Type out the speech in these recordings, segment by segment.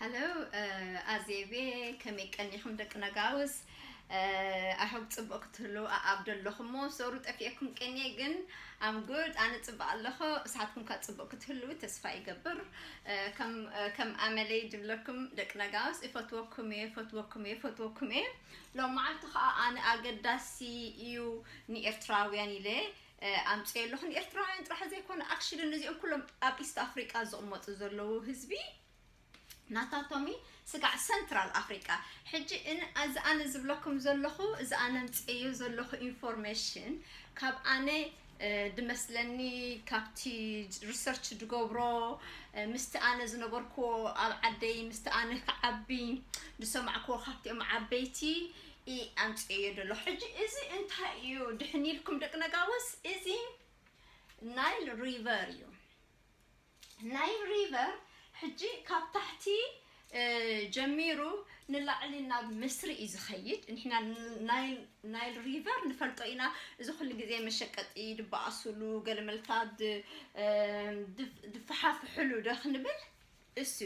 Hello, ኣዜቤ፣ ከመይ ቀኒኹም ደቂ ነጋውስ? ኣይ ሆፕ ጽቡቕ ክትህልዉ ኣኣብ ደለኹም እሞ ሶሪ ጠፊኤኩም ቀኒየ፣ ግን ኣም ጉድ፣ ኣነ ጽቡቕ ኣለኹ። እሳትኩም ከ ጽቡቕ ክትህልዉ ተስፋ ይገብር። ከም ከም ኣመለይ ድብለኩም ደቂ ነጋውስ፣ እፈትወኩም እየ፣ እፈትወኩም እየ፣ እፈትወኩም እየ። ሎም መዓልቲ ከኣ ኣነ ኣገዳሲ እዩ ንኤርትራውያን ኢለ ኣምጽኤ ኣለኹ። ንኤርትራውያን ጥራሕ ዘይኮነ፣ ኣክሽሊ ነዚኦም ኩሎም ኣብ ኢስት ኣፍሪቃ ዝቕመጡ ዘለዉ ህዝቢ ናታቶም እዩ፣ ስጋዕ ሰንትራል ኣፍሪቃ። ሕጂ እን-፣ እዚ ኣነ ዝብለኩም ዘለኹ፣ እዚ ኣነ ኣምጽኤዮ ዘለኹ ኢንፎርሜሽን ካብ ኣነ፣ እ፣ ድመስለኒ፣ ካብቲ ሪሰርች ድገብሮ፣ እ፣ ምስቲ ኣነ ዝነበርክዎ ኣብ ዓደይ፣ ምስቲ ኣነ ክዓቢ ዝሰማዕክዎ ካብቲኦም ዓበይቲ እ፣ ኣምጽኤዮ ዘሎ። ሕጂ እዚ እንታይ እዩ ድሕን ኢልኩም ደቂ ነጋውስ? እዚ ናይል ሪቨር እዩ። ናይል ሪቨር ሕጂ ካብ ታሕቲ፣ እ፣ ጀሚሩ ንላዕሊ ናብ ምስሪ እዩ ዝኸይድ። ንሕና ናይል፣ ናይል ሪቨር ንፈልጦ ኢና። እዚ ኩሉ ግዜ መሸቀጢ ድበኣሱሉ፣ ገለመልታት ድ-፣ እ፣ ድፍ-፣ ድፈሓፍሕሉ ዶ ክንብል? እሱ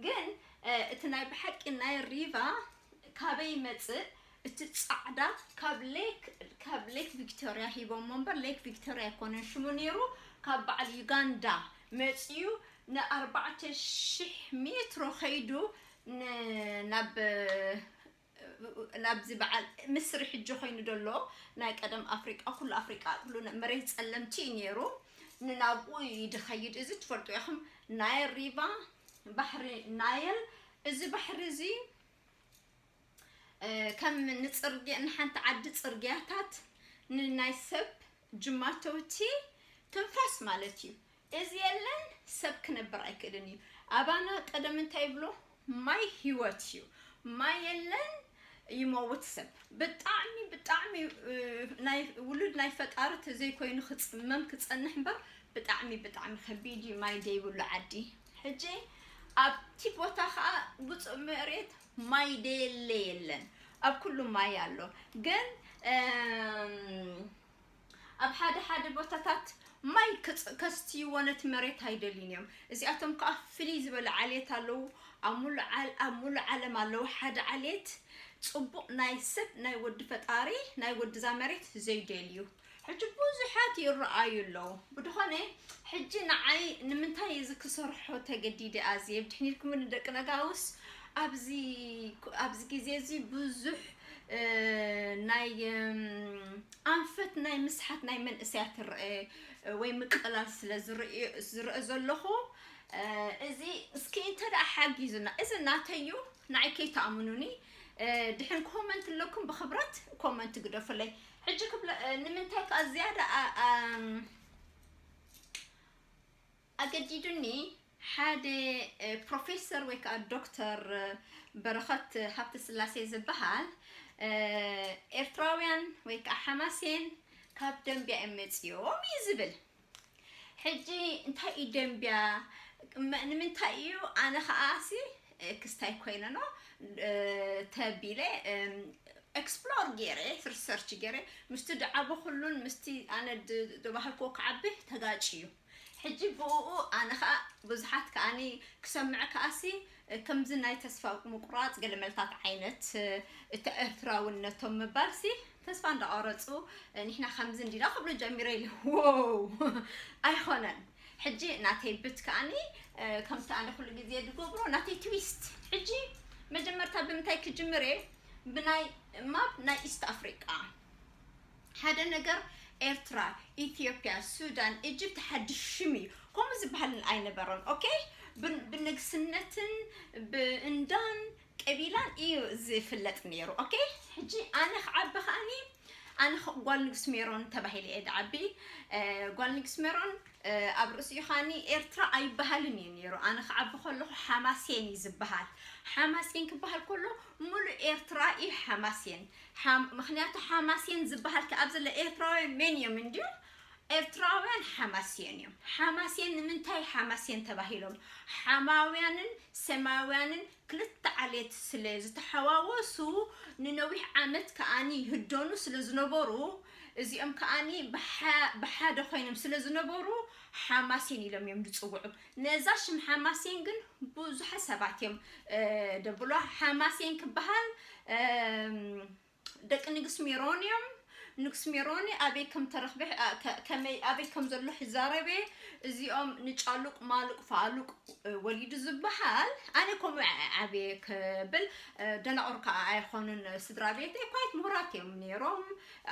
ግን፣ እ፣ እቲ ናይ ብሓቂ ናይል ሪቨር ካበይ ይመጽእ? እቲ ጻዕዳ ካብ ሌክ፣ ካብ ሌክ ቪክቶሪያ ሂቦሞ እምበር፣ ሌክ ቪክቶሪያ ኣይኮነን ሽሙ ነይሩ። ካብ በዓል ዩጋንዳ መጽዩ ንኣርባዕተ ሽሕ ሜትሮ ከይዱ ን-፣ ናብ፣ ናብዚ በዓል ምስሪ ሕጂ ኮይኑ ዘሎ ናይ ቀደም ኣፍሪቃ፣ ኩሉ ኣፍሪቃ፣ ኩሉ ነ-፣ መሬት ጸለምቲ እዩ ነይሩ። ንናብኡ እዩ ድኸይድ። እዚ ትፈልጡ ኢኹም፣ ናይል ሪቨር፣ ባሕሪ ናይል። እዚ ባሕሪ እዚ እ፣ ከም ንጽርግያ፣ ንሓንቲ ዓዲ ጽርግያታት፣ ንናይ ሰብ ጅማተውቲ ትንፋስ ማለት እዩ። እዚ የለን፣ ሰብ ክነብር ኣይክእልን እዩ። ኣባና ቀደም እንታይ ይብሎ? ማይ ህይወት እዩ። ማይ የለን፣ ይመውት ሰብ። ብጣዕሚ፣ ብጣዕሚ፣ እ፣ ናይ ውሉድ ናይ ፈጣሪ ተዘይኮይኑ ክጽመም ክጸንሕ እምበር፣ ብጣዕሚ፣ ብጣዕሚ ከቢድ እዩ ማይ ዘይብሉ ዓዲ። ሕጂ ኣብቲ ቦታ ኸኣ ውጹእ መሬት ማይ ደየለ የለን። ኣብ ኩሉ ማይ ኣሎ። ግን፣ እም፣ ኣብ ሓደ ሓደ ቦታታት ማይ ክጽ-፣ ከስትይዎ ነቲ መሬት ኣይደልዩን እዮም። እዚኣቶም ከኣ ፍልይ ዝበለ ዓሌት ኣለዉ። ኣብ ሙሉእ ዓል-፣ ኣብ ሙሉእ ዓለም ኣለዉ። ሓደ ዓሌት ጽቡቕ ናይ ሰብ፣ ናይ ወዲ ፈጣሪ፣ ናይ ወዲ እዛ መሬት ዘይደልዩ። ሕጂ ብዙሓት ይረኣዩ ኣለዉ። ብድኾነ፣ ሕጂ ንዓይ ንምንታይ እዚ ክሰርሖ ተገዲደ ኣዝየ? ብድሕኒትኩም ንደቂ ነጋውስ ኣብዚ፣ ኣብዚ ግዜ እዚ ብዙሕ፣ እ፣ ናይ፣ እም፣ ኣንፈት ናይ ምስሓት ናይ መንእሰያት ትረአ ወይ ምቅላል ስለ ዝርእዮ-፣ ዝረአ ዘለኹ፣ እ፣ እዚ እስኪ እንተ ደኣ ሓጊዙና፣ እዚ ናተይ እዩ፣ ንዓይ ከይትኣምኑኒ፣ እ፣ ድሕን ኮመንት ኣለኩም ብኽብረት ኮመንት ግደፉለይ። ሕጂ ክብለ-፣ እ፣ ንምንታይ ከኣ ዝያዳ ኣ-፣ ኣም፣ ኣገዲዱኒ ሓደ፣ እ፣ ፕሮፌሰር ወይ ከኣ ዶክተር፣ እ፣ በረኸት ሃብተስላሴ ዝበሃል፣ እ፣ ኤርትራውያን ወይ ከኣ ሓማሴን ካብ ደምብያ እዮም መጺኦም እዩ ዝብል። ሕጂ እንታይ እዩ ደምብያ? መ-፣ ንምንታይ እዩ? ኣነ ከኣሲ፣ እ፣ ክስታይ ኮይነ ኖ፣ እ፣ ተቢለ፣ እም፣ ኤክስፕሎር ገይረ፣ ሪሰርች ገይረ፣ ምስቲ ዝዓበኹሉን ምስቲ ኣነ ድ-፣ ዝበሃልክዎ ክዓቢ ተጋጭ እዩ። ሕጂ ብእኡ ኣነ ኸኣ ብዙሓት ከኣኒ ክሰምዕ ከኣሲ፣ ከምዚ ናይ ተስፋ ምቁራጽ ገለመልታት ዓይነት፣ እቲ ኤርትራውነቶም ምባልሲ ተስፋ እንዳቆረጹ፣ ንሕና ከምዚ እንዲና ክብሉ ጀሚረ ኢለ፣ ዎው! ኣይኾነን። ሕጂ ናተይ ብት ከኣኒ፣ ከምቲ ኣነ ኩሉ ግዜ ዝገብሮ ናተይ ትዊስት። ሕጂ መጀመርታ ብምንታይ ክጅምር እየ? ብናይ ማፕ ናይ ኢስት ኣፍሪቃ። ሓደ ነገር ኤርትራ፣ ኢትዮጵያ፣ ሱዳን፣ ኢጅፕት ሓድሽ ሽም እዩ። ከምኡ ዝበሃል ኣይነበረን። ኦኬ? ብን-፣ ብንግስነትን ብእንዳን ቀቢላን እዩ ዝፍለጥ ነይሩ። ኦኬ? ሕጂ ኣነ ክዓቢ ከኣኒ፣ ኣነ ኸ-፣ ጓል ንግስ ሜሮን ተባሂለ እየ ዝዓቢ። እ፣ ጓል ንግስ ሜሮን፣ እ፣ ኣብ ርእሲኡ ኸኣኒ ኤርትራ ኣይበሃልን እዩ ነይሩ። ኣነ ክዓቢ ከለኹ ሓማሴን እዩ ዝበሃል። ሓማሴን ክበሃል ከሎ ሙሉእ ኤርትራ እዩ ሓማሴን። ሓም-፣ ምኽንያቱ ሓማሴን ዝበሃል ከ ኣብ ዘሎ ኤርትራውያን መን እዮም እንድዩ? ኤርትራውያን ሓማሴን እዮም። ሓማሴን ንምንታይ ሓማሴን ተባሂሎም? ሓማውያንን ሰማውያንን ክልተ ዓሌት ስለ ዝተሓዋወሱ ንነዊሕ ዓመት ከኣኒ ይህደኑ ስለ ዝነበሩ፣ እዚኦም ከኣኒ ብሓ-፣ ብሓደ ኮይኖም ስለ ዝነበሩ ሓማሴን ኢሎም እዮም ዝፅውዑ። ነዛ ሽም ሓማሴን ግን ብዙሓት ሰባት እዮም ደብሎ። ሓማሴን ክበሃል ደቂ ንግስ ሜሮን እዮም። ንግስ ሜሮን ኣበይ ከም ተረኽበ፣ ከመይ ኣበይ ከም ዘሎ ይዛረበ። እዚኦም ንጫሉቅ ማሉቅ ፋሉቅ ወሊዱ ዝበሃል ኣነ ከምኡ ዓብየ ክብል ደናቑር ከዓ ኣይኾኑን። ስድራ ቤተይ ኳይት ምሁራት እዮም ነይሮም።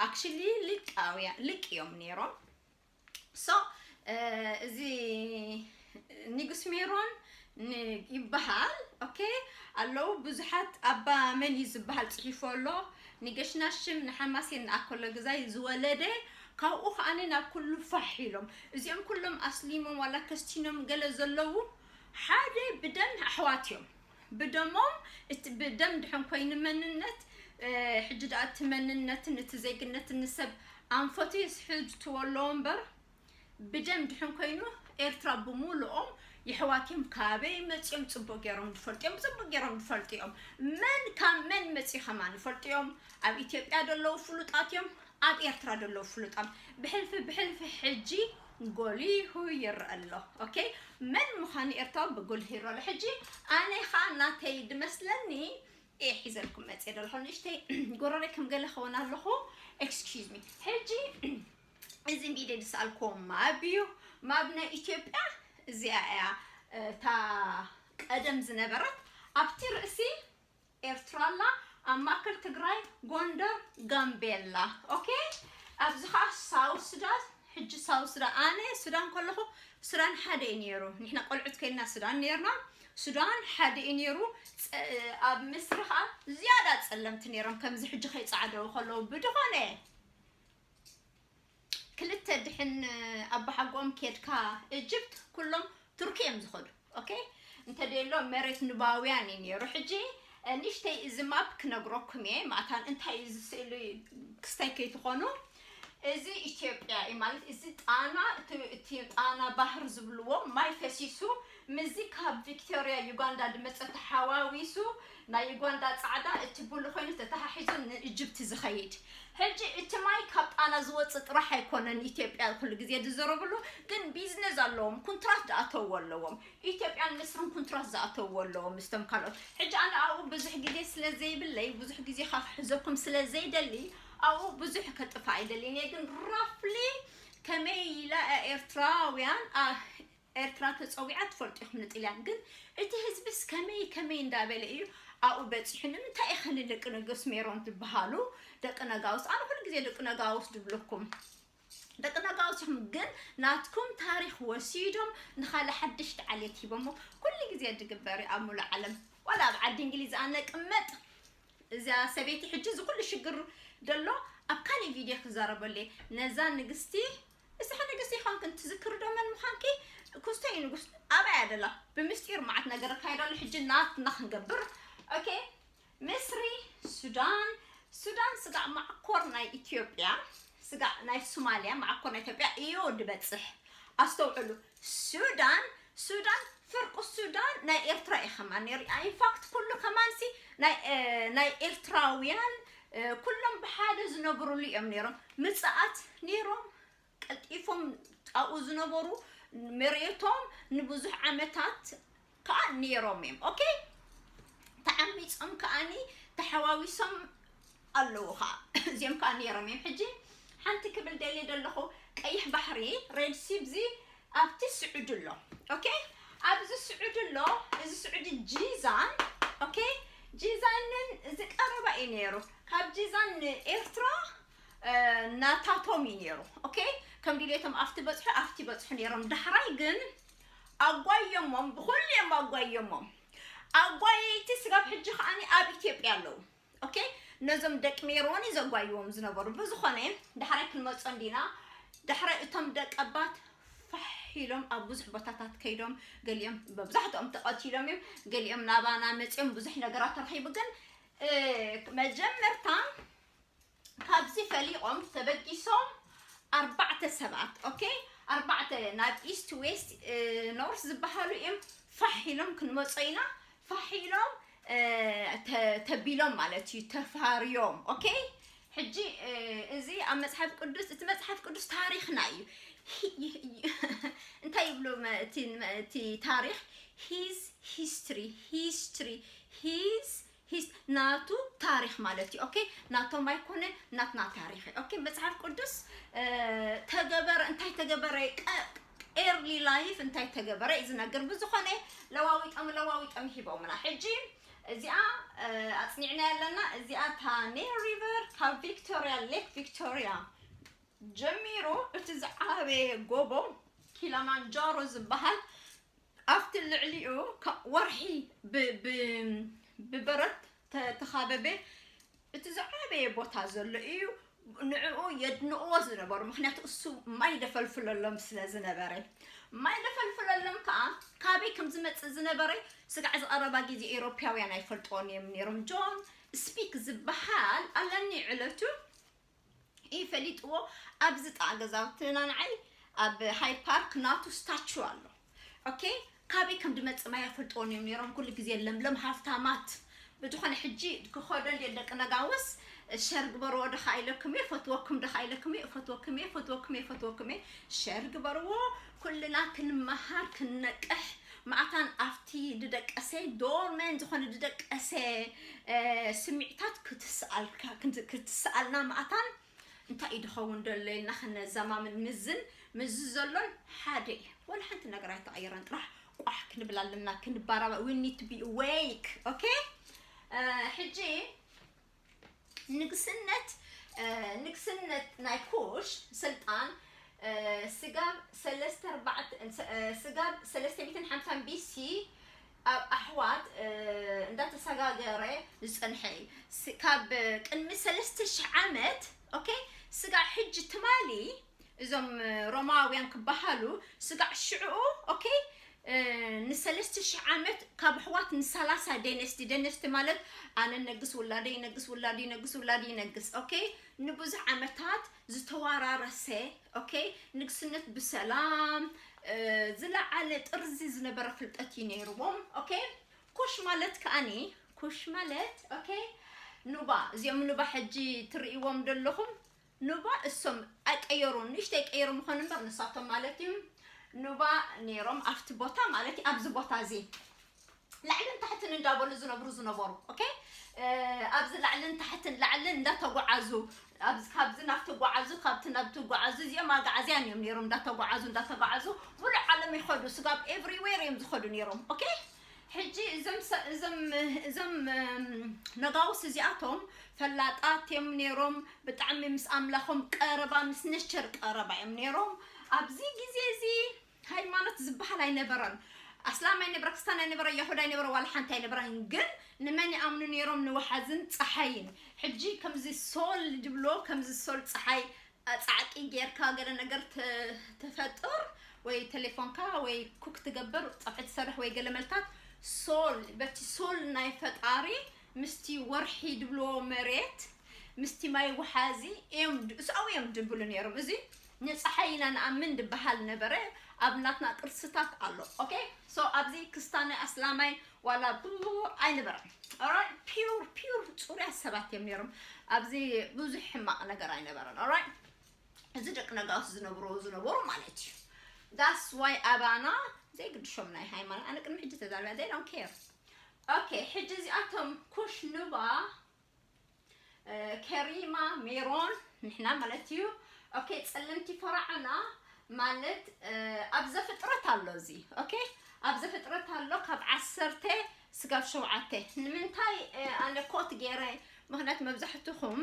ኣክሽሊ ልቃውያ ልቅ እዮም ነይሮም። ሶ እዚ ንጉስ ሜሮን ይበሃል። ኦኬ ኣለዉ ብዙሓት ኣባ መን እዩ ዝበሃል ፅሒፎ ኣሎ። ንገሽና ሽም ንሓማሴን ንኣከሎ ግዛይ ዝወለደ ካብኡ ከዓኒ ናብ ኩሉ ፋሕ ኢሎም እዚኦም ኩሎም ኣስሊሞም ዋላ ከስቲኖም ገለ ዘለዉ ሓደ ብደም ኣሕዋት እዮም። ብደሞም እቲ ብደም ድሕን ኮይኑ መንነት ሕጂ ደኣ እቲ መንነትን እቲ ዜግነትን ንሰብ ኣንፈቱ የስሕጅትዎ ኣለዎ እምበር ብደም ድሕን ኮይኑ ኤርትራ ብምሉኦም የሕዋት እዮም። ካበይ መፂኦም ፅቡቅ ገይሮም ዝፈልጡ እዮም። ፅቡቅ ገይሮም ዝፈልጡ እዮም። መን ካብ መን መፂ ከማን ይፈልጡ እዮም። ኣብ ኢትዮጵያ ደለዉ ፍሉጣት እዮም። ኣብ ኤርትራ ደለዉ ፍሉጣት ብሕልፊ ብሕልፊ ሕጂ ጎሊሁ ይረአ ኣሎ። ኦኬ መን ምዃኑ ኤርትራዊ ብጉልህ ይረአ ኣሎ። ሕጂ ኣነ ኸዓ ናተይ ድመስለኒ እየ ሒዘልኩም መፅየ ደለኹ። ንእሽተይ ጎረረይ ከም ገለ ኸውን ኣለኹ። ኤክስኪዝ ሚ። ሕጂ እዚ ቪድዮ ዝሰኣልክዎ ማብ እዩ። ማብ ናይ ኢትዮጵያ እዚኣ እያ እታ ቀደም ዝነበረት ኣብቲ ርእሲ ኤርትራ ኣላ ኣብ ማእከል ትግራይ ጎንደር ጋምቤላ። ኦኬ ኣብዚ ከዓ ሳውት ሱዳን። ሕጂ ሳውት ሱዳን ኣነ ሱዳን ከለኹ ሱዳን ሓደ እዩ ነይሩ። ንሕና ቆልዑት ከይና ሱዳን ነርና። ሱዳን ሓደ እዩ ነይሩ። ኣብ ምስሪ ከዓ ዝያዳ ፀለምቲ ነይሮም ከምዚ ሕጂ ከይፃዕደው ከለዉ ብድኾነ ክልተ ድሕን ኣባሓጎኦም ኬድካ እጅብት ኩሎም ቱርኪ እዮም ዝኸዱ። ኦኬ እንተደሎ መሬት ንባውያን እዩ ነይሩ። ሕጂ ንእሽተይ እዚ ማፕ ክነግረኩም እየ። ማእታን እንታይ እዩ ዝስእሉ ክስታይ ከይትኾኑ። እዚ ኢትዮጵያ እዩ ማለት እዚ ጣና እቲ ጣና ባህር ዝብልዎ ማይ ፈሲሱ ምዚ ካብ ቪክቶሪያ ዩጋንዳ ድመፀ ተሓዋዊሱ ናይ ዩጋንዳ ፃዕዳ እቲ ቡሉ ኮይኑ ተተሓሒዙ ንእጅብቲ ዝኸይድ። ሕጂ እቲ ማይ ካብ ጣና ዝወፅእ ጥራሕ ኣይኮነን ኢትዮጵያ ኩሉ ግዜ ዝዘረብሉ ግን ቢዝነስ ኣለዎም ኩንትራት ዝኣተውዎ ኣለዎም። ኢትዮጵያን ምስርን ኩንትራት ዝኣተውዎ ኣለዎም ምስቶም ካልኦት። ሕጂ ኣነ ኣብኡ ብዙሕ ግዜ ስለ ዘይብለይ ብዙሕ ግዜ ካብ ሕዘኩም ስለ ዘይደሊ ኣብኡ ብዙሕ ከጥፋ ኣይደልን እየ። ግን ራፍሊ ከመይ ኢላ ኤርትራውያን ኤርትራ ተፀዊዓ ትፈልጡ ኢኹም ንጥልያን ግን እቲ ህዝብስ ከመይ ከመይ እንዳበለ እዩ ኣብኡ በፂሑ? ንምንታይ ኢኸ ንደቂ ነጋውስ ሜሮን ትበሃሉ? ደቂ ነጋውስ ኣነ ኩሉ ግዜ ደቂ ነጋውስ ድብለኩም ደቂ ነጋውስ ኢኹም ግን ናትኩም ታሪኽ ወሲዶም ንኻልእ ሓድሽ ተዓልየት ሂቦሞ ኩሉ ግዜ ድግበር እዩ ኣብ ሙሉእ ዓለም ዋላ ኣብ ዓዲ እንግሊዝ ኣነ ቅመጥ እዚኣ ሰበይቲ ሕጂ እዚ ኩሉ ሽግር ደሎ ኣብ ካሊእ ቪድዮ ክዛረበሉ እየ። ነዛ ንግስቲ እስኻ ንግስቲ ይኾንክን ትዝክሪ ዶ መን ምዃንኪ? ክስቶ እዩ ንጉስ ኣበይ ኣደላ ብምስጢር መዓት ነገር ኣካይዳሉ ሕጂ ናትና ክንገብር። ኦኬ ምስሪ ሱዳን ሱዳን ስጋዕ ማዕኮር ናይ ኢትዮጵያ ስጋዕ ናይ ሶማልያ ማዕኮር ናይ ኢትዮጵያ እዩ ድበፅሕ። ኣስተውዕሉ ሱዳን ሱዳን ፍርቂ ሱዳን ናይ ኤርትራ እዩ ከማን ነይሩ። ኢንፋክት ኩሉ ከማንሲ ናይ ኤርትራውያን ኩሎም ብሓደ ዝነብሩሉ እዮም ነይሮም። ምፅኣት ነይሮም ቀልጢፎም ኣብኡ ዝነበሩ መሬቶም ንብዙሕ ዓመታት ከዓ ነይሮም እዮም። ኦኬ ተዓሚፆም ከዓኒ ተሓዋዊሶም ኣለዉ ከዓ እዚኦም ከዓ ነይሮም እዮም። ሕጂ ሓንቲ ክብል ደልየ ዘለኹ ቀይሕ ባሕሪ ሬድ ሲ ብዚ ኣብቲ ስዑዲ ኣሎ። ኦኬ ኣብዚ ስዑዲ ኣሎ። እዚ ስዑዲ ጂዛን ኦኬ ጂዛንን እዚ ቀረባ እዩ ነይሩ። ካብ ጂዛን ንኤርትራ ናታቶም እዩ ነይሩ። ኦኬ ከም ድሌቶም ኣብቲ በፅሑ ኣብቲ በፅሑ ነይሮም። ዳሕራይ ግን ኣጓየሞም ብኩሉ እዮም ኣጓየሞም። ኣጓየይቲ ስጋብ ሕጂ ከዓኒ ኣብ ኢትዮጵያ ኣለዉ። ኦኬ ነዞም ደቂ ሜሮን እዩ ዘጓይዎም ዝነበሩ። ብዝኾነ ዳሕራይ ክንመፆ እንዲና። ዳሕራይ እቶም ደቀባት ፋሕ ኢሎም ኣብ ብዙሕ ቦታታት ከይዶም ገሊኦም መብዛሕትኦም ተቐቲሎም እዮም። ገሊኦም ናባና መፂኦም ብዙሕ ነገራት ተረኺቡ። ግን መጀመርታ ካብዚ ፈሊቖም ተበጊሶም ኣርባዕተ ሰባት ኦኬ ኣርባዕተ ናብ ኢስት ዌስት ኖርስ ዝበሃሉ እዮም ፋሕ ኢሎም ክንመፆ ኢና ፋሕ ኢሎም ተቢሎም ማለት እዩ ተፋርዮም። ኦኬ ሕጂ እዚ ኣብ መፅሓፍ ቅዱስ እቲ መፅሓፍ ቅዱስ ታሪክና እዩ። እንታይ ይብሉ መ- እቲ መ- እቲ ታሪኽ? His history, history, his his ናቱ ታሪኽ ማለት እዩ። ኦኬ፣ ናቶም ኣይኮነ፣ ናትና ታሪኽ እዩ። ኦኬ፣ መጽሓፍ ቅዱስ እ፣ ተገበረ እንታይ ተገበረ ቀ- early life እንታይ ተገበረ እዩ ዝነግር። ብዝኾነ ለዋዊጦም ለዋዊጦም ሂቦምና። ሕጂ እዚኣ እ፣ ኣጽኒዕና ያለና እዚኣ እታ ኔል ሪቨር ካብ ቪክቶሪያ፣ ሌክ ቪክቶሪያ ጀሚሩ እቲ ዝዓበየ ጎቦ ኪላማንጃሮ ዝበሃል ኣብቲ ልዕሊኡ ከ- ወርሒ ብ- ብ- ብበረድ ተ- ተኻበበ። እቲ ዝዓበየ ቦታ ዘሎ እዩ። ንዕኡ የድንቕዎ ዝነበሩ፣ ምክንያቱ እሱ ማይ ደፈልፍለሎም ስለ ዝነበረ። ማይ ደፈልፍለሎም ከዓ ካበይ ከም ዝመፅእ ዝነበረ ስጋዕ ዝቐረባ ግዜ ኤሮፓውያን ኣይፈልጥዎን እዮም ነይሮም። ጆን ስፒክ ዝበሃል ኣለኒ ዕለቱ እዩ ፈሊጥዎ። ኣብዚ ጥቓ ገዛውትና ንዓይ ኣብ ሃይድ ፓርክ ናቱ ስታቹ ኣሎ። ኦኬ፣ ካበይ ከም ድመጽእ ማይ ኣይፈልጥዎን እዮም ነይሮም። ኩሉ ግዜ ለምለም ሃፍታማት ብዝኾነ ሕጂ ክኸዶ እንደ ደቂ ነጋውስ ሸር ግበርዎ ድኻ ኢለኩም እየ፣ ፈትወኩም ድኻ ኢለኩም እየ፣ ፈትወኩም እየ፣ ፈትወኩም እየ፣ ፈትወኩም እየ። ሸር ግበርዎ፣ ኩልና ክንመሃር ክንነቅሕ። ማእታን ኣብቲ ድደቀሰ ዶርመን ዝኾነ ድደቀሰ እ፣ ስምዒታት ክትስኣልካ ክንት- ክትስኣልና ማእታን እንታይ እዩ ድኸውን ደሎ ኢልና ክነዘማምን ምዝን ምዝ ዘሎን ሓደ እዩ። ወላ ሓንቲ ነገር ኣይተቐየረን፣ ጥራሕ ቋሕ ክንብል ኣለና፣ ክንባራባ። We need to be awake, okay? እ፣ ሕጂ ንግስነት እ፣ ንግስነት ናይ ኩሽ ስልጣን እ፣ ስጋብ ሰለስተ ኣርባዕተ እ፣ ስጋብ ሰለስተ ሚእትን ሓምሳን ቢሲ ኣብ ኣሕዋት እ፣ እንዳተሰጋገረ ዝጸንሐ እዩ። ስ- ካብ ቅድሚ ሰለስተ ሽሕ ዓመት፣ ኦኬ፣ ስጋዕ ሕጂ ትማሊ እዞም ሮማውያን ክበሃሉ ስጋዕ ሽዕኡ፣ ኦኬ፣ እ፣ ንሰለስተ ሽሕ ዓመት ካብ ኣሕዋት ንሰላሳ ደነስቲ፣ ደነስቲ ማለት ኣነ ነግስ ውላደ ይነግስ ውላደ ይነግስ ውላደ ይነግስ፣ ኦኬ፣ ንብዙሕ ዓመታት ዝተዋራረሰ፣ ኦኬ፣ ንግስነት ብሰላም እ፣ ዝለዓለ ጥርዚ ዝነበረ ፍልጠት እዩ ነይርዎም። ኦኬ፣ ኩሽ ማለት ከኣኒ ኩሽ ማለት፣ ኦኬ፣ ኑባ፣ እዚኦም ኑባ ሕጂ ትርእይዎም ዘለኹም ኑባ እሶም ኣይቀየሩን፣ ንእሽተይ ቀየሩ ምኾኑ እምበር ንሳቶም ማለት እዩ። ኑባ ነይሮም ኣብቲ ቦታ ማለት እዩ፣ ኣብዚ ቦታ እዚ ላዕልን ታሕትን እንዳበሉ ዝነብሩ ዝነበሩ። ኦኬ፣ እ፣ ኣብዚ ላዕልን ታሕትን ላዕልን እንዳተጓዓዙ ኣብዚ ካብዚ ናብቲ ጓዓዙ ካብቲ ናብቲ ጓዓዙ እዚኦም ኣጋዓዝያን እዮም ነይሮም እንዳተጓዓዙ እንዳተጓዓዙ ሙሉእ ዓለም ይኸዱ፣ ስጋብ ኤቭሪዌር እዮም ዝኸዱ ነይሮም። ኦኬ፣ ሕጂ እዞም ሰ- እዞም እዞም እም፣ ነጋውስ እዚኣቶም ፈላጣት እዮም ነይሮም። ብጣዕሚ ምስ ኣምላኾም ቀረባ፣ ምስ ነቸር ቀረባ እዮም ነይሮም። ኣብዚ ግዜ እዚ ሃይማኖት ዝበሃል ኣይነበረን። ኣስላም ኣይነበረ፣ ክርስታን ኣይነበረ፣ የሁዳ ኣይነበረ፣ ዋላ ሓንቲ ኣይነበረን። ግን ንመን ይኣምኑ ነይሮም? ንወሓዝን ፀሓይን። ሕጂ ከምዚ ሶል ድብሎ፣ ከምዚ ሶል ፀሓይ ፃዕቂ ጌርካ ገለ ነገር ተ- ተፈጥር ወይ ቴሌፎንካ ወይ ኩክ ትገብር ፀብሒ ትሰርሕ ወይ ገለ መልታት ሶል በቲ ሶል ናይ ፈጣሪ ምስቲ ወርሒ ድብልዎ መሬት ምስቲ ማይ ወሓዚ እዮም ድ- እዚኣው እዮም ድብሉ ነይሮም። እዚ ንፀሓይ ኢና ንኣምን ድበሃል ነበረ ኣብ ናትና ቅርስታት ኣሎ። ኦኬ፣ ሶ ኣብዚ ክስታናይ ኣስላማይ ዋላ ብ- ኣይነበረን። ኦራይት፣ ፒውር ፒውር ፅሩያት ሰባት እዮም ነይሮም። ኣብዚ ብዙሕ ሕማቕ ነገር ኣይነበረን። ኦራይት፣ እዚ ደቂ ነጋውስ ዝነብሩ ዝነበሩ ማለት እዩ። That's why ኣባና ዘይግድሾም ናይ ሃይማኖት ኣነ ቅድሚ ሕጂ ተዛሪባ they don't care። ኦኬ፣ ሕጂ እዚኣቶም ኩሽ ኑባ እ፣ ከሪማ ሜሮን ንሕና ማለት እዩ። ኦኬ፣ ጸለምቲ ፈራዕና ማለት እ፣ ኣብ ዘፍጥረት ኣሎ እዚ። ኦኬ፣ ኣብ ዘፍጥረት ኣሎ ካብ ዓሰርተ ስጋብ ሸውዓተ። ንምንታይ እ፣ ኣነ ኮት ገይረ? ምኽንያት መብዛሕትኹም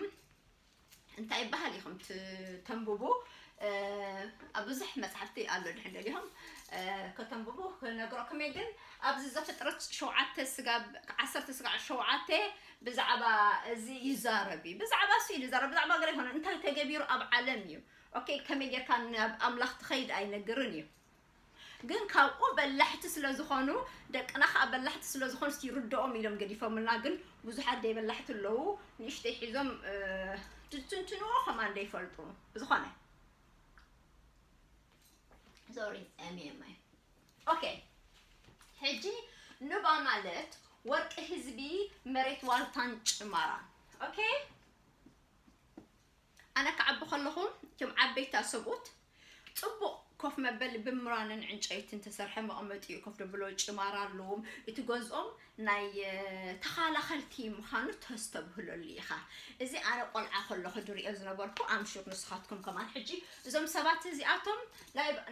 እንታይ ይበሃል ኢኹም ት- ተንብቡ እ፣ ኣብ ብዙሕ መጽሓፍቲ ኣሎ ድሕን ደሊኹም እ፣ ከተንብቡ ክነግረኩም እየ። ግን ኣብዚ ዘፍጥረት ሸውዓተ ስጋብ ዓሰርተ ስጋዕ ሸውዓተ ብዛዕባ እዚ ይዛረብ እዩ። ብዛዕባ እሱ እዩ ዝዛረብ፣ ብዛዕባ ገለ ይኮነ እንታይ ተገቢሩ ኣብ ዓለም እዩ። ኦኬ፣ ከመይ ጌርካ ናብ ኣምላኽ ትኸይድ ኣይነግርን እዩ። ግን ካብኡ በላሕቲ ስለ ዝኾኑ ደቅና ከዓ በላሕቲ ስለ ዝኾኑ እስቲ ይርድኦም ኢሎም ገዲፎምልና። ግን ብዙሓት ደይ በላሕቲ ኣለዉ ንእሽተይ ሒዞም እ፣ ትትንትንዎ ከማን ደይፈልጡ ብዝኾነ ሶሪ ጸሚየ ማይ። ኦኬ፣ ሕጂ ኑባ ማለት ወርቂ ህዝቢ መሬት ዋልታን ጭማራን። ኦኬ፣ ኣነ ክዓቢ ከለኹ እቶም ዓበይቲ ሰብኡት ጽቡቕ ኮፍ መበሊ ብምራንን ዕንጨይትን ተሰርሐ መቐመጢኡ ኮፍ ደብሎ ጭማራ ኣለዎም። እቲ ገዝኦም ናይ ተኻላኸልቲ ምዃኑ ተስተብህለሉ ኢኻ። እዚ ኣነ ቆልዓ ከለኹ ድሪኦ ዝነበርኩ ኣምሹር ንስኻትኩም ከማን ሕጂ እዞም ሰባት እዚኣቶም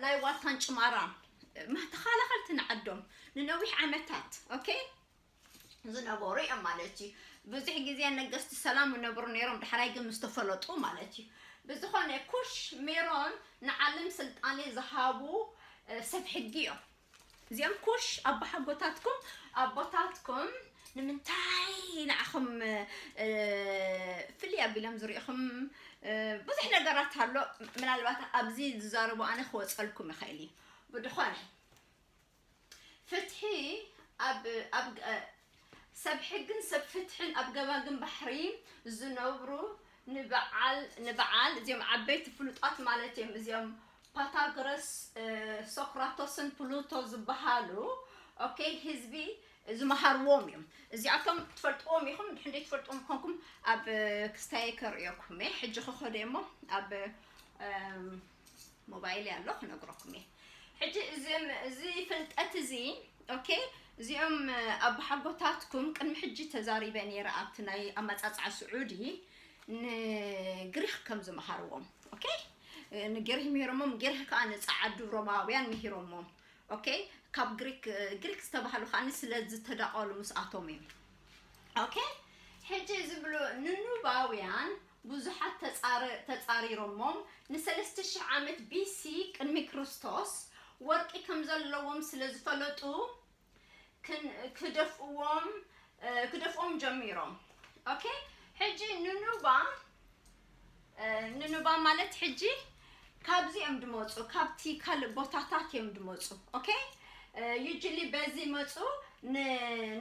ናይ ዋልታን ጭማራን ተኻላኸልቲ ንዓዶም ንነዊሕ ዓመታት ኦኬ ዝነበሩ እዮም ማለት እዩ። ብዙሕ ግዜ ነገስቲ ሰላም ይነብሩ ነይሮም፣ ዳሕራይ ግን ምስ ተፈለጡ ማለት እዩ። ብዝኾነ ኩሽ ሜሮን ንዓለም ስልጣኔ ዝሃቡ ሰብ ሕጊ እዮም። እዚኦም ኩሽ ኣቦሓጎታትኩም ኣቦታትኩም ንምንታይ ንዓኹም ፍልይ ኣቢሎም ዝሪኢኹም ብዙሕ ነገራት ኣሎ። ምናልባት ኣብዚ ዝዛረቡ ኣነ ክወፀልኩም ይኽእል እዩ። ብድኾነ ፍትሒ ኣብ ኣብ ሰብ ሕግን ሰብ ፍትሕን ኣብ ገማግም ባሕሪ ዝነብሩ ንበዓል ንበዓል እዚኦም ዓበይቲ ፍሉጣት ማለት እዮም። እዚኦም ፓታግረስ፣ ሶክራቶስን ፕሉቶ ዝበሃሉ ኦኬ ህዝቢ ዝመሃርዎም እዮም። እዚኣቶም ትፈልጥዎም ኢኹም። ድሕንደይ ትፈልጥዎም ኮንኩም ኣብ ክስታየ ከርእየኩም እየ። ሕጂ ክኸደ እሞ ኣብ ሞባይል ኣሎ ክነግረኩም እየ። ሕጂ እዚ ፍልጠት እዚ ኦኬ እዚኦም ኣቦሓጎታትኩም ቅድሚ ሕጂ ተዛሪበ ነይረ ኣብቲ ናይ ኣመፃፅዓ ስዑዲ ንግሪክ ከም ዝመሃርዎም ኦኬ ንግሪክ ምሂሮሞም ግሪክ ከዓ ንፀዓዱ ሮማውያን ምሂሮሞም ኦኬ ካብ ግሪክ ግሪክ ዝተባህሉ ከዓ ስለ ዝተዳቀሉ ምስኣቶም እዮም ኦኬ ሕጂ ዝብሉ ንኑባውያን ብዙሓት ተጻሪሮሞም ንሰለስተ ሽሕ ዓመት ቢሲ ቅድሚ ክርስቶስ ወርቂ ከም ዘለዎም ስለ ዝፈለጡ ክደፍእዎም ክደፍኦም ጀሚሮም ኦኬ ሕጂ ንኑባ ንኑባ ማለት ሕጂ ካብዚ እዮም ድመፁ ካብቲ ካልእ ቦታታት እዮም ድመፁ ኦኬ ዩጅሊ በዚ መፁ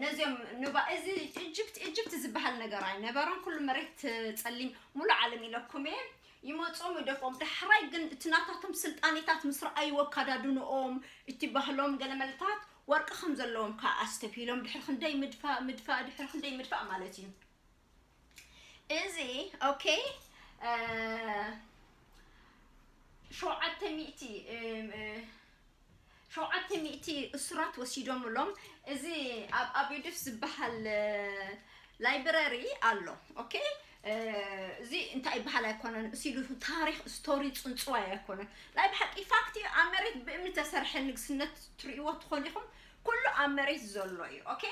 ነዚኦም ኑባ እዚ ኢጅፕት ኢጅፕት ዝበሃል ነገር ኣይነበረን ኩሉ መሬት ፀሊም ሙሉ ዓለም ኢለኩም እየ ይመፅኦም ይደፍኦም ዳሕራይ ግን እቲ ናታቶም ስልጣኔታት ምስ ረኣይዎ ኣካዳድንኦም እቲ ባህሎም ገለመለታት ወርቂ ከም ዘለዎም ከዓ ኣስተብሂሎም ድሕሪ ክንደይ ምድፋእ ምድፋእ ድሕሪ ክንደይ ምድፋእ ማለት እዩ እዚ ኦኬ ሸውዓተ ሚእቲ ሸውዓተ ሚእቲ እሱራት ወሲዶምሎም እዚ ኣብ ኣቢዱፍ ዝበሃል ላይብረሪ ኣሎ ኦኬ እዚ እንታይ ይበሃል ኣይኮነን እሲሉ ታሪክ ስቶሪ ፅንፅዋይ ኣይኮነን ናይ ብሓቂ ፋክት ኣብ መሬት ብእምኒ ተሰርሐ ንግስነት ትርእይዎ ትኾኑ ኢኹም ኩሉ ኣብ መሬት ዘሎ እዩ ኦኬ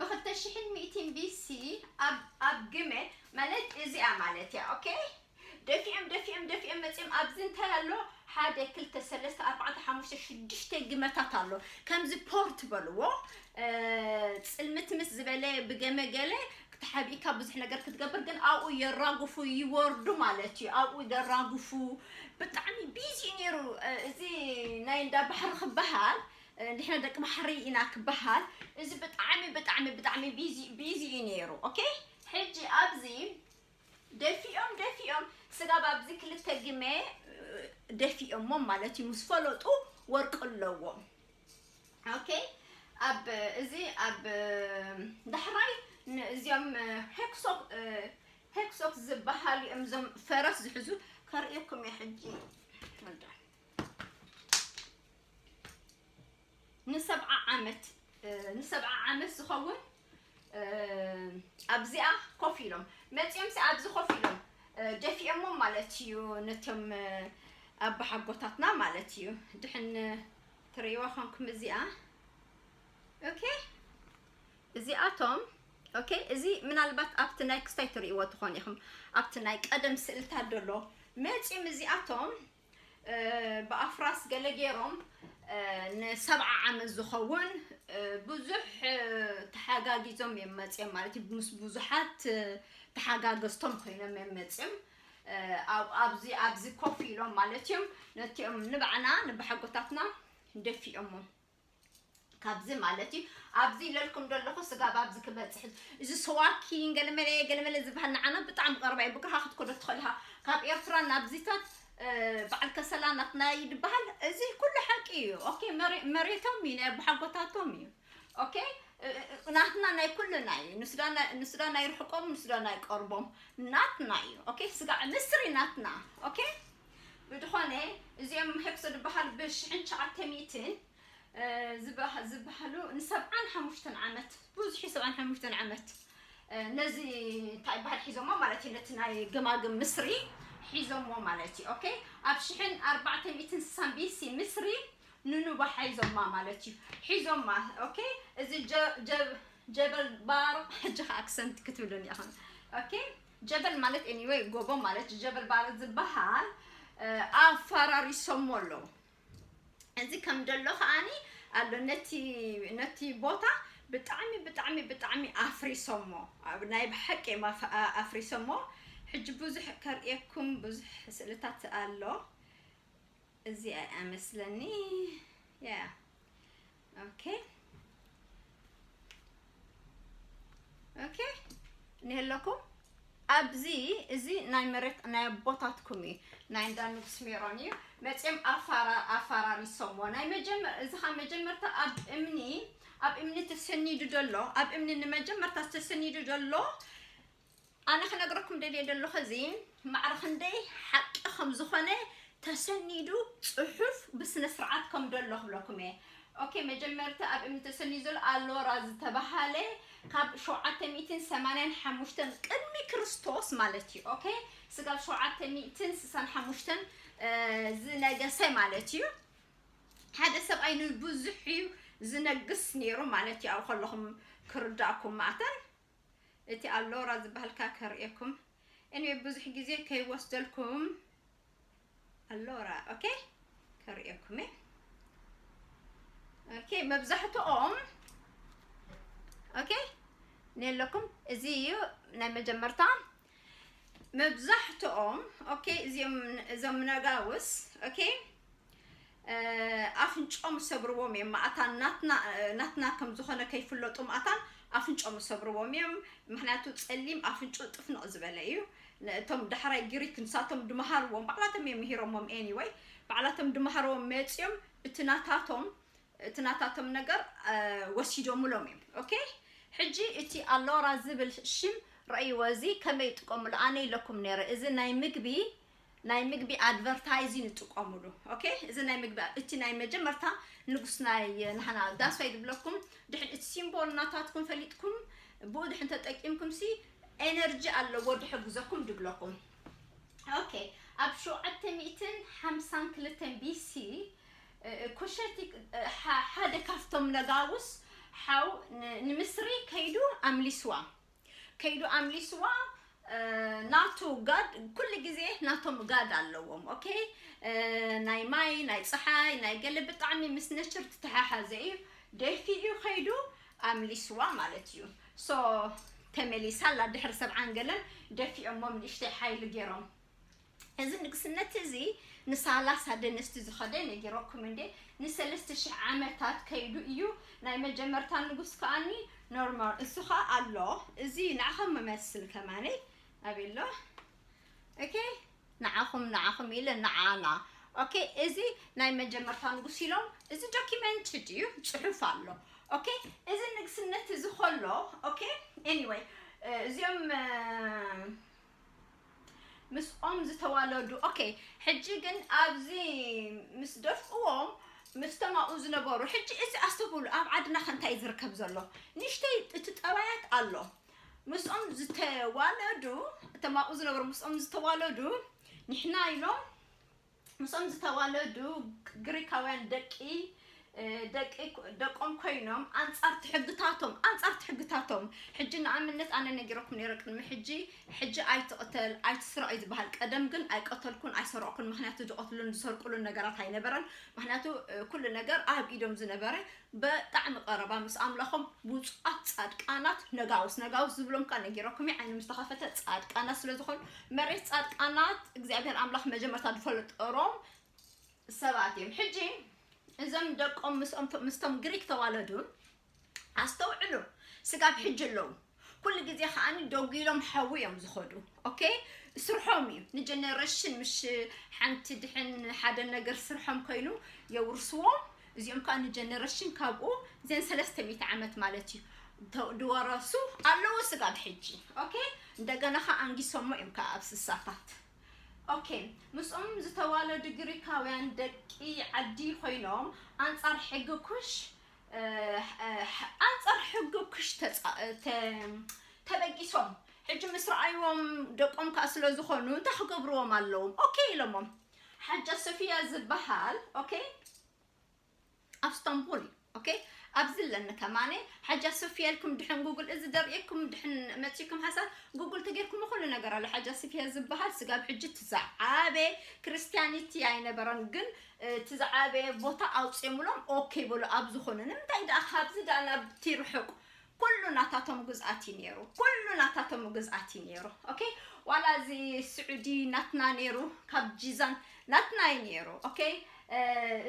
ብክልተ ሽሕን ሚእትን ቢሲ ኣብ ኣብ ግመ ማለት እዚኣ ማለት እያ ኦኬ ደፊኦም ደፊኦም ደፊኦም መፅኦም ኣብዚ እንታይ ኣሎ ሓደ ክልተ ሰለስተ ኣርባዕተ ሓሙሽተ ሽዱሽተ ግመታት ኣሎ ከምዚ ፖርት በልዎ ፅልምትምት ዝበለ ብገመ ገለ ክትሓቢእካ ብዙሕ ነገር ክትገብር ግን ኣብኡ የራግፉ ይወርዱ ማለት እዩ ኣብኡ የራግፉ ብጣዕሚ ቢዚ እዩ ነይሩ እዚ ናይ እንዳ ባሕሪ ክበሃል ንሕና ደቂ ባሕሪ ኢና ክበሃል እዚ ብጣዕሚ ብጣዕሚ ብጣዕሚ ቢዚ እዩ ነይሩ ኦኬ ሕጂ ኣብዚ ደፊኦም ደፊኦም ስጋብ ኣብዚ ክልተ ግመ ደፊኦሞም ማለት እዩ ምስ ፈለጡ ወርቂ ኣለዎም ኦኬ ኣብ እዚ ኣብ ዳሕራይ እዚኦም ሄክሶክ ሄክሶክ ዝበሃሉ እዮም እዞም ፈረስ ዝሕዙ ከርእየኩም እየ ሕጂ ንሰብዓ ዓመት ንሰብዓ ዓመት ዝኸውን ኣብዚኣ ኮፍ ኢሎም መፂኦም ሲ ኣብዚ ኮፍ ኢሎም ደፊኦሞም ማለት እዩ ነቶም ኣባሓጎታትና ማለት እዩ ድሕን ትርእይዋ ኮንኩም እዚኣ ኦኬ እዚኣቶም ኦኬ እዚ ምናልባት ኣብቲ ናይ ክስታይ ትርእይዎ ትኾኑ ኢኹም ኣብቲ ናይ ቀደም ስእልታት ደሎ መፂም እዚኣቶም ብኣፍራስ ገለ ገይሮም ንሰብዓ ዓመት ዝኸውን ብዙሕ ተሓጋጊዞም እዮም መፅዮም ማለት እዩ ምስ ብዙሓት ተሓጋገዝቶም ኮይኖም እዮም መፅዮም ኣብዚ ኣብዚ ኮፍ ኢሎም ማለት እዮም ነቲኦም ንባዕና ንባሓጎታትና ደፊኦሞም ካብዚ ማለት እዩ ኣብዚ ኢለልኩም ዘለኹ ስጋብ ኣብዚ ክበፅሕ እዚ ሰዋኪን ገለመለ ገለመለ ዝበሃል ንዓና ብጣዕሚ ቀረባ እዩ ብግርካ ክትኮዶ ትኽእል ኢኻ ካብ ኤርትራ ናብዚታት በዓል ከሰላ ናትና እዩ ዝበሃል እዚ ኩሉ ሓቂ እዩ ኦኬ መሬቶም እዩ ናይ ኣቦሓጎታቶም እዩ ኦኬ ናትና ናይ ኩልና እዩ ንሱዳን ኣይርሕቆም ንሱዳን ኣይቀርቦም ናትና እዩ ኦኬ ስጋዕ ምስሪ ናትና ኦኬ ብድኾነ እዚኦም ሄክሶ ዝበሃል ብሽሕን ትሽዓተ ሚእትን ዝበሃሉ ንሰብዓን ሓሙሽተን ዓመት ብዙሕ ሰብዓን ሓሙሽተን ዓመት ነዚ እንታይ በሃል ሒዞሞ ማለት እዩ ነቲ ናይ ገማግም ምስሪ ሒዞሞ ማለት እዩ። ኦኬ ኣብ ሽሕን ኣርባዕተ ሚእትን ስሳን ቢሲ ምስሪ ንኑባ ሓይዞማ ማለት እዩ። ሒዞማ ኦኬ እዚ ጀበል ባር ሕጂ ከ ኣክሰንት ክትብሉን ኢኹም። ኦኬ ጀበል ማለት anyway ጎቦ ማለት ጀበል ባር ዝበሃል ኣፈራሪሶሞ ኣለዉ። እዚ ከም ደሎ ከዓኒ ኣሎ ነቲ ነቲ ቦታ ብጣዕሚ ብጣዕሚ ብጣዕሚ ኣፍሪሶሞ ናይ ብሓቂ ኣፍሪሶሞ። ሕጂ ብዙሕ ከርእየኩም ብዙሕ ስእልታት ኣሎ። እዚ ኣመስለኒ ያ ኦኬ ኦኬ እኒሀለኩም ኣብዚ እዚ ናይ መሬት ናይ ኣቦታትኩም እዩ። ናይ እንዳ ንጉስ ሜሮን እዩ። መፅኦም ኣፋራሪሶሞ ናይ መጀመር እዚ ካ መጀመርታ ኣብ እምኒ ኣብ እምኒ ተሰኒዱ ዘሎ ኣብ እምኒ ንመጀመርታ ዝተሰኒዱ ዘሎ ኣነ ክነግረኩም ደልየ ዘለኹ እዚ ማዕረ ክንደይ ሓቂ ከም ዝኾነ ተሰኒዱ ፅሑፍ ብስነ ስርዓት ከም ደሎ ክብለኩም እየ። ኦኬ መጀመርታ ኣብ እምኒ ተሰኒዱ ዘሎ ኣሎራ ዝተባሃለ ካብ ሸውዓተ ሚእትን ሰማንያን ሓሙሽተን ቅድሚ ክርስቶስ ማለት እዩ። ኦኬ ስጋብ ሸውዓተ ሚእትን ስሳን ሓሙሽተን ዝነገሰ ማለት እዩ። ሓደ ሰብኣይ ንብዙሕ እዩ ዝነግስ ነይሩ ማለት እዩ። ኣብ ከለኹም ክርዳእኩም ማእተን እቲ ኣሎራ ዝበሃልካ ከርእየኩም እኔ ብዙሕ ግዜ ከይወስደልኩም ኣሎራ ኦኬ ከርእየኩም እየ። ኦኬ መብዛሕትኦም ኦኬ ነለኩም እዚ እዩ ናይ መጀመርታ መብዛሕትኦም ኦኬ እዚኦም እዞም ነጋውስ ኦኬ ኣፍንጮም ሰብርዎም እዮም ማእታን ናትና ናትና ከም ዝኾነ ከይፍለጡ ማእታን ኣፍንጮም ሰብርዎም እዮም። ምክንያቱ ፀሊም ኣፍንጩ ጥፍንቕ ዝበለ እዩ። እቶም ዳሕራይ ግሪክ ንሳቶም ድመሃርዎም ባዕላቶም እዮም ምሂሮሞም anyway ባዕላቶም ድመሃርዎም መፅዮም እቲ ናታቶም እቲ ናታቶም ነገር ወሲዶምሎም እዮም። ኦኬ ሕጂ እቲ ኣሎራ ዝብል ሽም ረእይዎ እዚ ከመይ ይጥቀምሉ ኣነ ኢለኩም ነይረ እዚ ናይ ምግቢ ናይ ምግቢ ኣድቨርታይዚን ይጥቀምሉ። ኦኬ እዚ ናይ ምግቢ እቲ ናይ መጀመርታ ንጉስ ናይ ናህና that's why ዝብለኩም ድሕን እቲ ሲምቦል ናታትኩም ፈሊጥኩም ብኡ ድሕን ተጠቂምኩም ሲ ኤነርጂ ኣለዎ ድሕግዘኩም ድብለኩም። ኦኬ ኣብ ሸውዓተ ሚእትን ሓምሳን ክልተን ቢሲ ኩሸቲ ሓደ ካብቶም ነጋውስ ሓው ንምስሪ ከይዱ ኣምሊስዋ ከይዱ ኣምሊስዋ ናቱ ጋድ ኩሉ ግዜ ናቶም ጋድ ኣለዎም። ኦኬ ናይ ማይ ናይ ፀሓይ ናይ ገለ ብጣዕሚ ምስ ነቸር ትተሓሓዘ እዩ። ደፊኡ ከይዱ ኣምሊስዋ ማለት እዩ። ሶ ተመሊሳ ኣላ ድሕሪ ሰብዓን ገለን ደፊኦሞም ንእሽተይ ሓይሊ ገይሮም እዚ ንግስነት እዚ ንሳላሳ ደነስቲ ዝኸደ ነጊረኩም እንዴ ንሰለስተ ሽሕ ዓመታት ከይዱ እዩ። ናይ መጀመርታ ንጉስ ከኣኒ ኖርማል እሱ ኸ ኣሎ እዚ ንዓኸም መመስል ከማነይ ኣቤሎ ኦኬ ንዓኹም ንዓኹም ኢለ ንዓና ኦኬ እዚ ናይ መጀመርታ ንጉስ ኢሎም እዚ ዶኪመንት ድዩ ፅሑፍ ኣሎ ኦኬ እዚ ንግስነት እዚ ከሎ ኦኬ anyway እዚኦም ምስኦም ዝተዋለዱ ኦኬ ሕጂ ግን ኣብዚ ምስ ደፍእዎም ምስቶም ኣብኡ ዝነበሩ ሕጂ እዚ ኣስተብህሉ ኣብ ዓድና ከ እንታይ ዝርከብ ዘሎ ንእሽተይ እቲ ጠባያት ኣሎ ምስኦም ዝተዋለዱ እቶም ኣብኡ ዝነበሩ ምስኦም ዝተዋለዱ ንሕና ኢሎም ምስኦም ዝተዋለዱ ግሪካውያን ደቂ ደቂ ደቆም ኮይኖም ኣንጻር ትሕግታቶም ኣንጻር ትሕግታቶም ሕጂ ንኣብነት ኣነ ነጊረኩም ነይረ ቅድሚ ሕጂ ሕጂ ኣይትቕተል ኣይትስረቕ እዩ ዝበሃል ቀደም ግን ኣይቀተልኩን ኣይሰረቕኩን ምክንያቱ ዝቐትሉን ዝሰርቁሉን ነገራት ኣይነበረን ምክንያቱ ኩሉ ነገር ኣብ ኢዶም ዝነበረ ብጣዕሚ ቀረባ ምስ ኣምላኾም ብፁዓት ፃድቃናት ነጋውስ ነጋውስ ዝብሎም ከዓ ነጊረኩም ዓይኖም ዝተኸፈተ ፃድቃናት ስለ ዝኾኑ መሬት ፃድቃናት እግዚኣብሔር ኣምላኽ መጀመርታ ዝፈለጠሮም ሰባት እዮም። ሕጂ እዞም ደቆም ምስቶም ግሪክ ተዋለዱ ኣስተውዕሉ ስጋብ ሕጂ ኣለዉ ኩሉ ግዜ ከዓኒ ደጉሎም ሓዊ እዮም ዝኸዱ ኦኬ ስርሖም እዩ ንጀነሬሽን ምሽ ሓንቲ ድሕን ሓደ ነገር ስርሖም ኮይኑ የውርስዎም እዚኦም ከዓ ንጀነሬሽን ካብኡ ዘን ሰለስተ ሚእቲ ዓመት ማለት እዩ ድወረሱ ኣለዉ ስጋብ ሕጂ ኦኬ እንደገና ከዓ ኣንጊሶሞ እዮም ከዓ ኣብ ስሳታት ኦኬ፣ ምስኦም ዝተዋለዱ ግሪካውያን ደቂ ዓዲ ኮይኖም ኣንጻር ሕጊ ኩሽ፣ እ፣ እ፣ ኣንጻር ሕጊ ኩሽ ተጻ-፣ ተ-፣ ተበጊሶም። ሕጂ ምስ ረኣይዎም ደቆም ከኣ ስለ ዝኾኑ እንታይ ክገብርዎም ኣለዎም? ኦኬ ኢሎሞም። ሓጃ ሶፊያ ዝበሃል፣ ኦኬ፣ ኣብ ስታንቡል እዩ። ኦኬ፣ ኣብዚ ኣለኒ ከማነ ሓጃ ሶፊያ ኢልኩም ድሕን ጉግል፣ እዚ ደርእየኩም ድሕን መጺኩም ሓሳብ ጉግል ተጌርኩም ኩሉ ነገር ኣሎ። ሓጃ ሶፊያ ዝበሃል ስጋብ ሕጂ እቲ ዝዓበየ ክርስቲያኒቲ ኣይነበረን፣ ግን እቲ ዝዓበየ ቦታ ኣውፅኦምሎም። ኦኬ በሉ፣ ኣብ ዝኾነ ንምንታይ ደኣ ካብዚ ደኣ ናብቲ ርሑቕ ኩሉ ናታቶም ግዝኣት እዩ ነይሩ። ኩሉ ናታቶም ግዝኣት እዩ ነይሩ። ኦኬ፣ ዋላ እዚ ስዑዲ ናትና ነይሩ፣ ካብ ጂዛን ናትና እዩ ነይሩ። ኦኬ፣ እ፣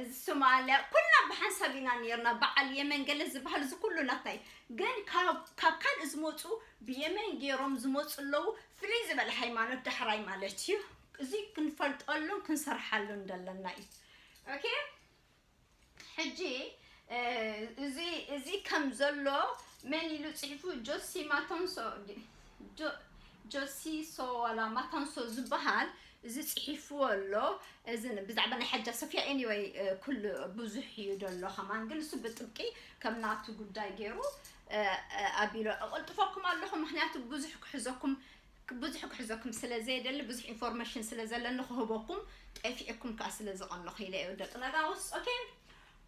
እዚ ሶማልያ ኩልና ብሓንሳብ ኢና ነይርና። በዓል የመን ገለ ዝበሃል እዚ ኩሉ ናትና እዩ። ግን ካብ፣ ካብ ካልእ ዝመፁ ብየመን ገይሮም ዝመፁ ኣለዉ። ፍልይ ዝበለ ሃይማኖት ዳሕራይ ማለት እዩ። እዚ ክንፈልጠሉን ክንሰርሓሉን ዘለና እዩ። ኦኬ፣ ሕጂ፣ እ፣ እዚ፣ እዚ ከም ዘሎ መን ኢሉ ጽሒፉ? ጆሲ ማቶንሶ፣ ጆ-፣ ጆሲ ሶ ዋላ ማታንሶ ዝበሃል እዚ ጽሒፍዎ ኣሎ። እዚ ን-፣ ብዛዕባ ናይ ሓጃ ሶፊያ፣ ኤኒወይ፣ እ፣ ኩሉ ብዙሕ እዩ ዘሎ ከማን፣ ግን እሱ ብጥብቂ ከም ናቱ ጉዳይ ገይሩ፣ እ፣ እ፣ ኣቢሎ። እቕልጥፈኩም ኣለኹ፣ ምኽንያቱ ብዙሕ ክሕዘኩም፣ ብዙሕ ክሕዘኩም ስለ ዘየደሊ፣ ብዙሕ ኢንፎርሜሽን ስለ ዘለኒ ክህበኩም፣ ጠፊኤኩም ከኣ ስለ ዝቐነኹ ኢለ እየ፣ ደቂ ነጋውስ። ኦኬ፣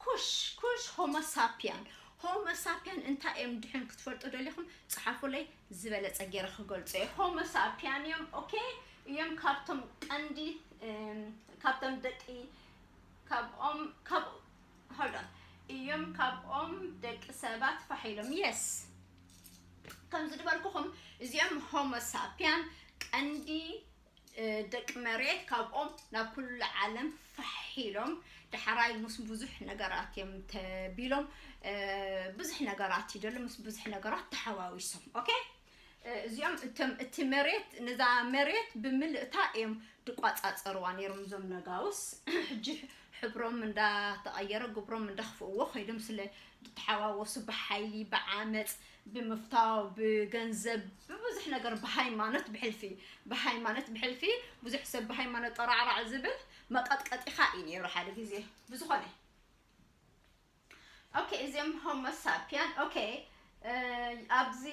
ኩሽ፣ ኩሽ ሆሞ ሳፒያን። ሆሞ ሳፒያን እንታይ እዮም ድሕን ክትፈልጡ ደሊኹም? ጽሓፉለይ፣ ዝበለጸ ገይረ ክገልጾ እየ። ሆሞ ሳፒያን እዮም፣ ኦኬ፣ እዮም ካብቶም ቀንዲ፣ እም፣ ካብቶም ደቂ፣ ካብኦም፣ ካብ፣ hold on፣ እዮም ካብኦም ደቂ ሰባት ፋሕ ኢሎም። የስ፣ ከምዚ ዝበልኩኹም፣ እዚኦም ሆሞ ሳፒያን ቀንዲ፣ እ፣ ደቂ መሬት ካብኦም ናብ ኩሉ ዓለም ፋሕ ኢሎም፣ ዳሕራይ ምስ ብዙሕ ነገራት እዮም ተቢሎም፣ እ፣ ብዙሕ ነገራት ይደሉ፣ ምስ ብዙሕ ነገራት ተሓዋዊሶም። ኦኬ? እ፣ እዚኦም እቶም፣ እቲ መሬት፣ ነዛ መሬት ብምልእታ እዮም ድቋጻጸርዋ ነይሮም እዞም ነጋውስ። ሕጂ ሕብሮም እንዳተቐየረ፣ ግብሮም እንዳኽፍእዎ ኸይዶም ስለ ዝተሓዋወሱ፣ ብሓይሊ፣ ብዓመጽ፣ ብምፍታው፣ ብገንዘብ፣ ብብዙሕ ነገር፣ ብሃይማኖት ብሕልፊ፣ ብሃይማኖት ብሕልፊ፣ ብዙሕ ሰብ ብሃይማኖት ጠራዕራዕ ዝብል መቐጥቀጢኻ እዩ ነይሩ ሓደ ግዜ። ብዝኾነ፣ ኦኬ፣ እዚኦም ሆሞ ሳፒያን፣ ኦኬ፣ እ፣ ኣብዚ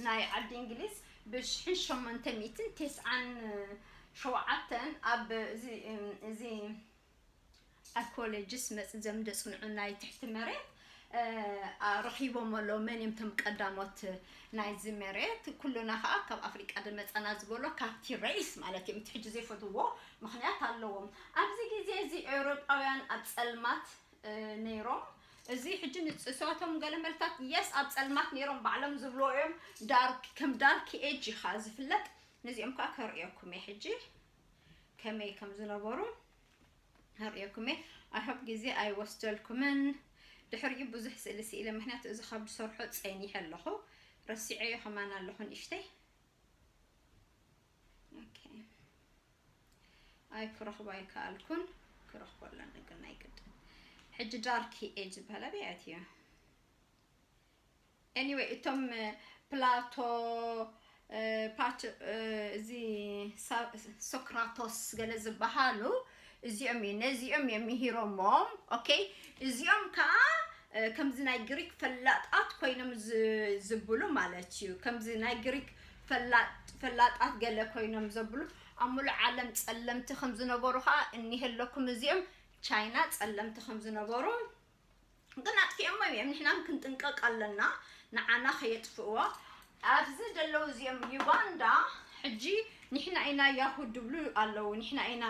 ናይ ዓዲ እንግሊዝ ብሽሕን ሸሞንተ ሚእትን ተስዓን ሸውዓተን ኣብ እዚ፣ እዚ ኣርኪኦሎጂስት መጽ-፣ ዘም ዘጽንዑ ናይ ትሕቲ መሬት፣ እ፣ ኣ-፣ ረኺቦም ኣለዉ። መን እዮም እቶም ቀዳሞት ናይዚ መሬት? ኩሉና ኸኣ ካብ ኣፍሪቃ ድመጸና ዝበሎ ካብቲ ሬስ ማለት እዮም። እቲ ሕጂ ዘይፈትዎ ምኽንያት ኣለዎም። ኣብዚ ግዜ እዚ ኤውሮጳውያን ኣብ ጸልማት፣ እ፣ ነይሮም። እዚ ሕጂ ንጽሶቶም ገለ መልታት፣ የስ፣ ኣብ ጸልማት ነይሮም ባዕሎም ዝብልዎ እዮም። ዳርክ፣ ከም ዳርክ ኤጅ ኢኻ ዝፍለጥ። ነዚኦም ከኣ ከርእየኩም እየ ሕጂ ከመይ ከም ዝነበሩ። ከርእየኩም እየ። I hope ግዜ ኣይወስደልኩምን። ድሕሪኡ ብዙሕ ስእሊ ስኢለ፣ ምኽንያቱ እዚ ካብ ዝሰርሖ ጸኒሐ ኣለኹ። ረሲዐዮ ከማን ኣለኹ ንእሽተይ። ኦኬ። ኣይ ክረኽቦ ኣይከኣልኩን። ክረኽቦ ኣለኒ ግን ናይ ግድን። ሕጂ ዳርክ ኤጅ ዝበሃል ኣበይ ኣትዩ? ኤኒወይ፣ እቶም፣ እ፣ ፕላቶ፣ እ፣ ፓት-፣ እ፣ እዚ ሳ-፣ ሶክራቶስ ገለ ዝበሃሉ እዚኦም እዩ፣ ነዚኦም እዮም ምሂሮሞም። ኦኬ፣ እዚኦም ከኣ፣ እ፣ ከምዚ ናይ ግሪክ ፈላጣት ኮይኖም ዝ-፣ ዝብሉ ማለት እዩ። ከምዚ ናይ ግሪክ ፈላጥ-፣ ፈላጣት ገለ ኮይኖም ዘብሉ፣ ኣብ ሙሉእ ዓለም ጸለምቲ ከም ዝነበሩ ከኣ እኒሀለኩም። እዚኦም ቻይና ጸለምቲ ከም ዝነበሩ ግን ኣጥፊኦሞ እዮም። ንሕና ክንጥንቀቕ ኣለና፣ ንዓና ከየጥፍእዎ። ኣብዚ ዘለዉ እዚኦም ዩጋንዳ፣ ሕጂ ንሕና ኢና ያሁድ ድብሉ ኣለዉ፣ ንሕና ኢና፣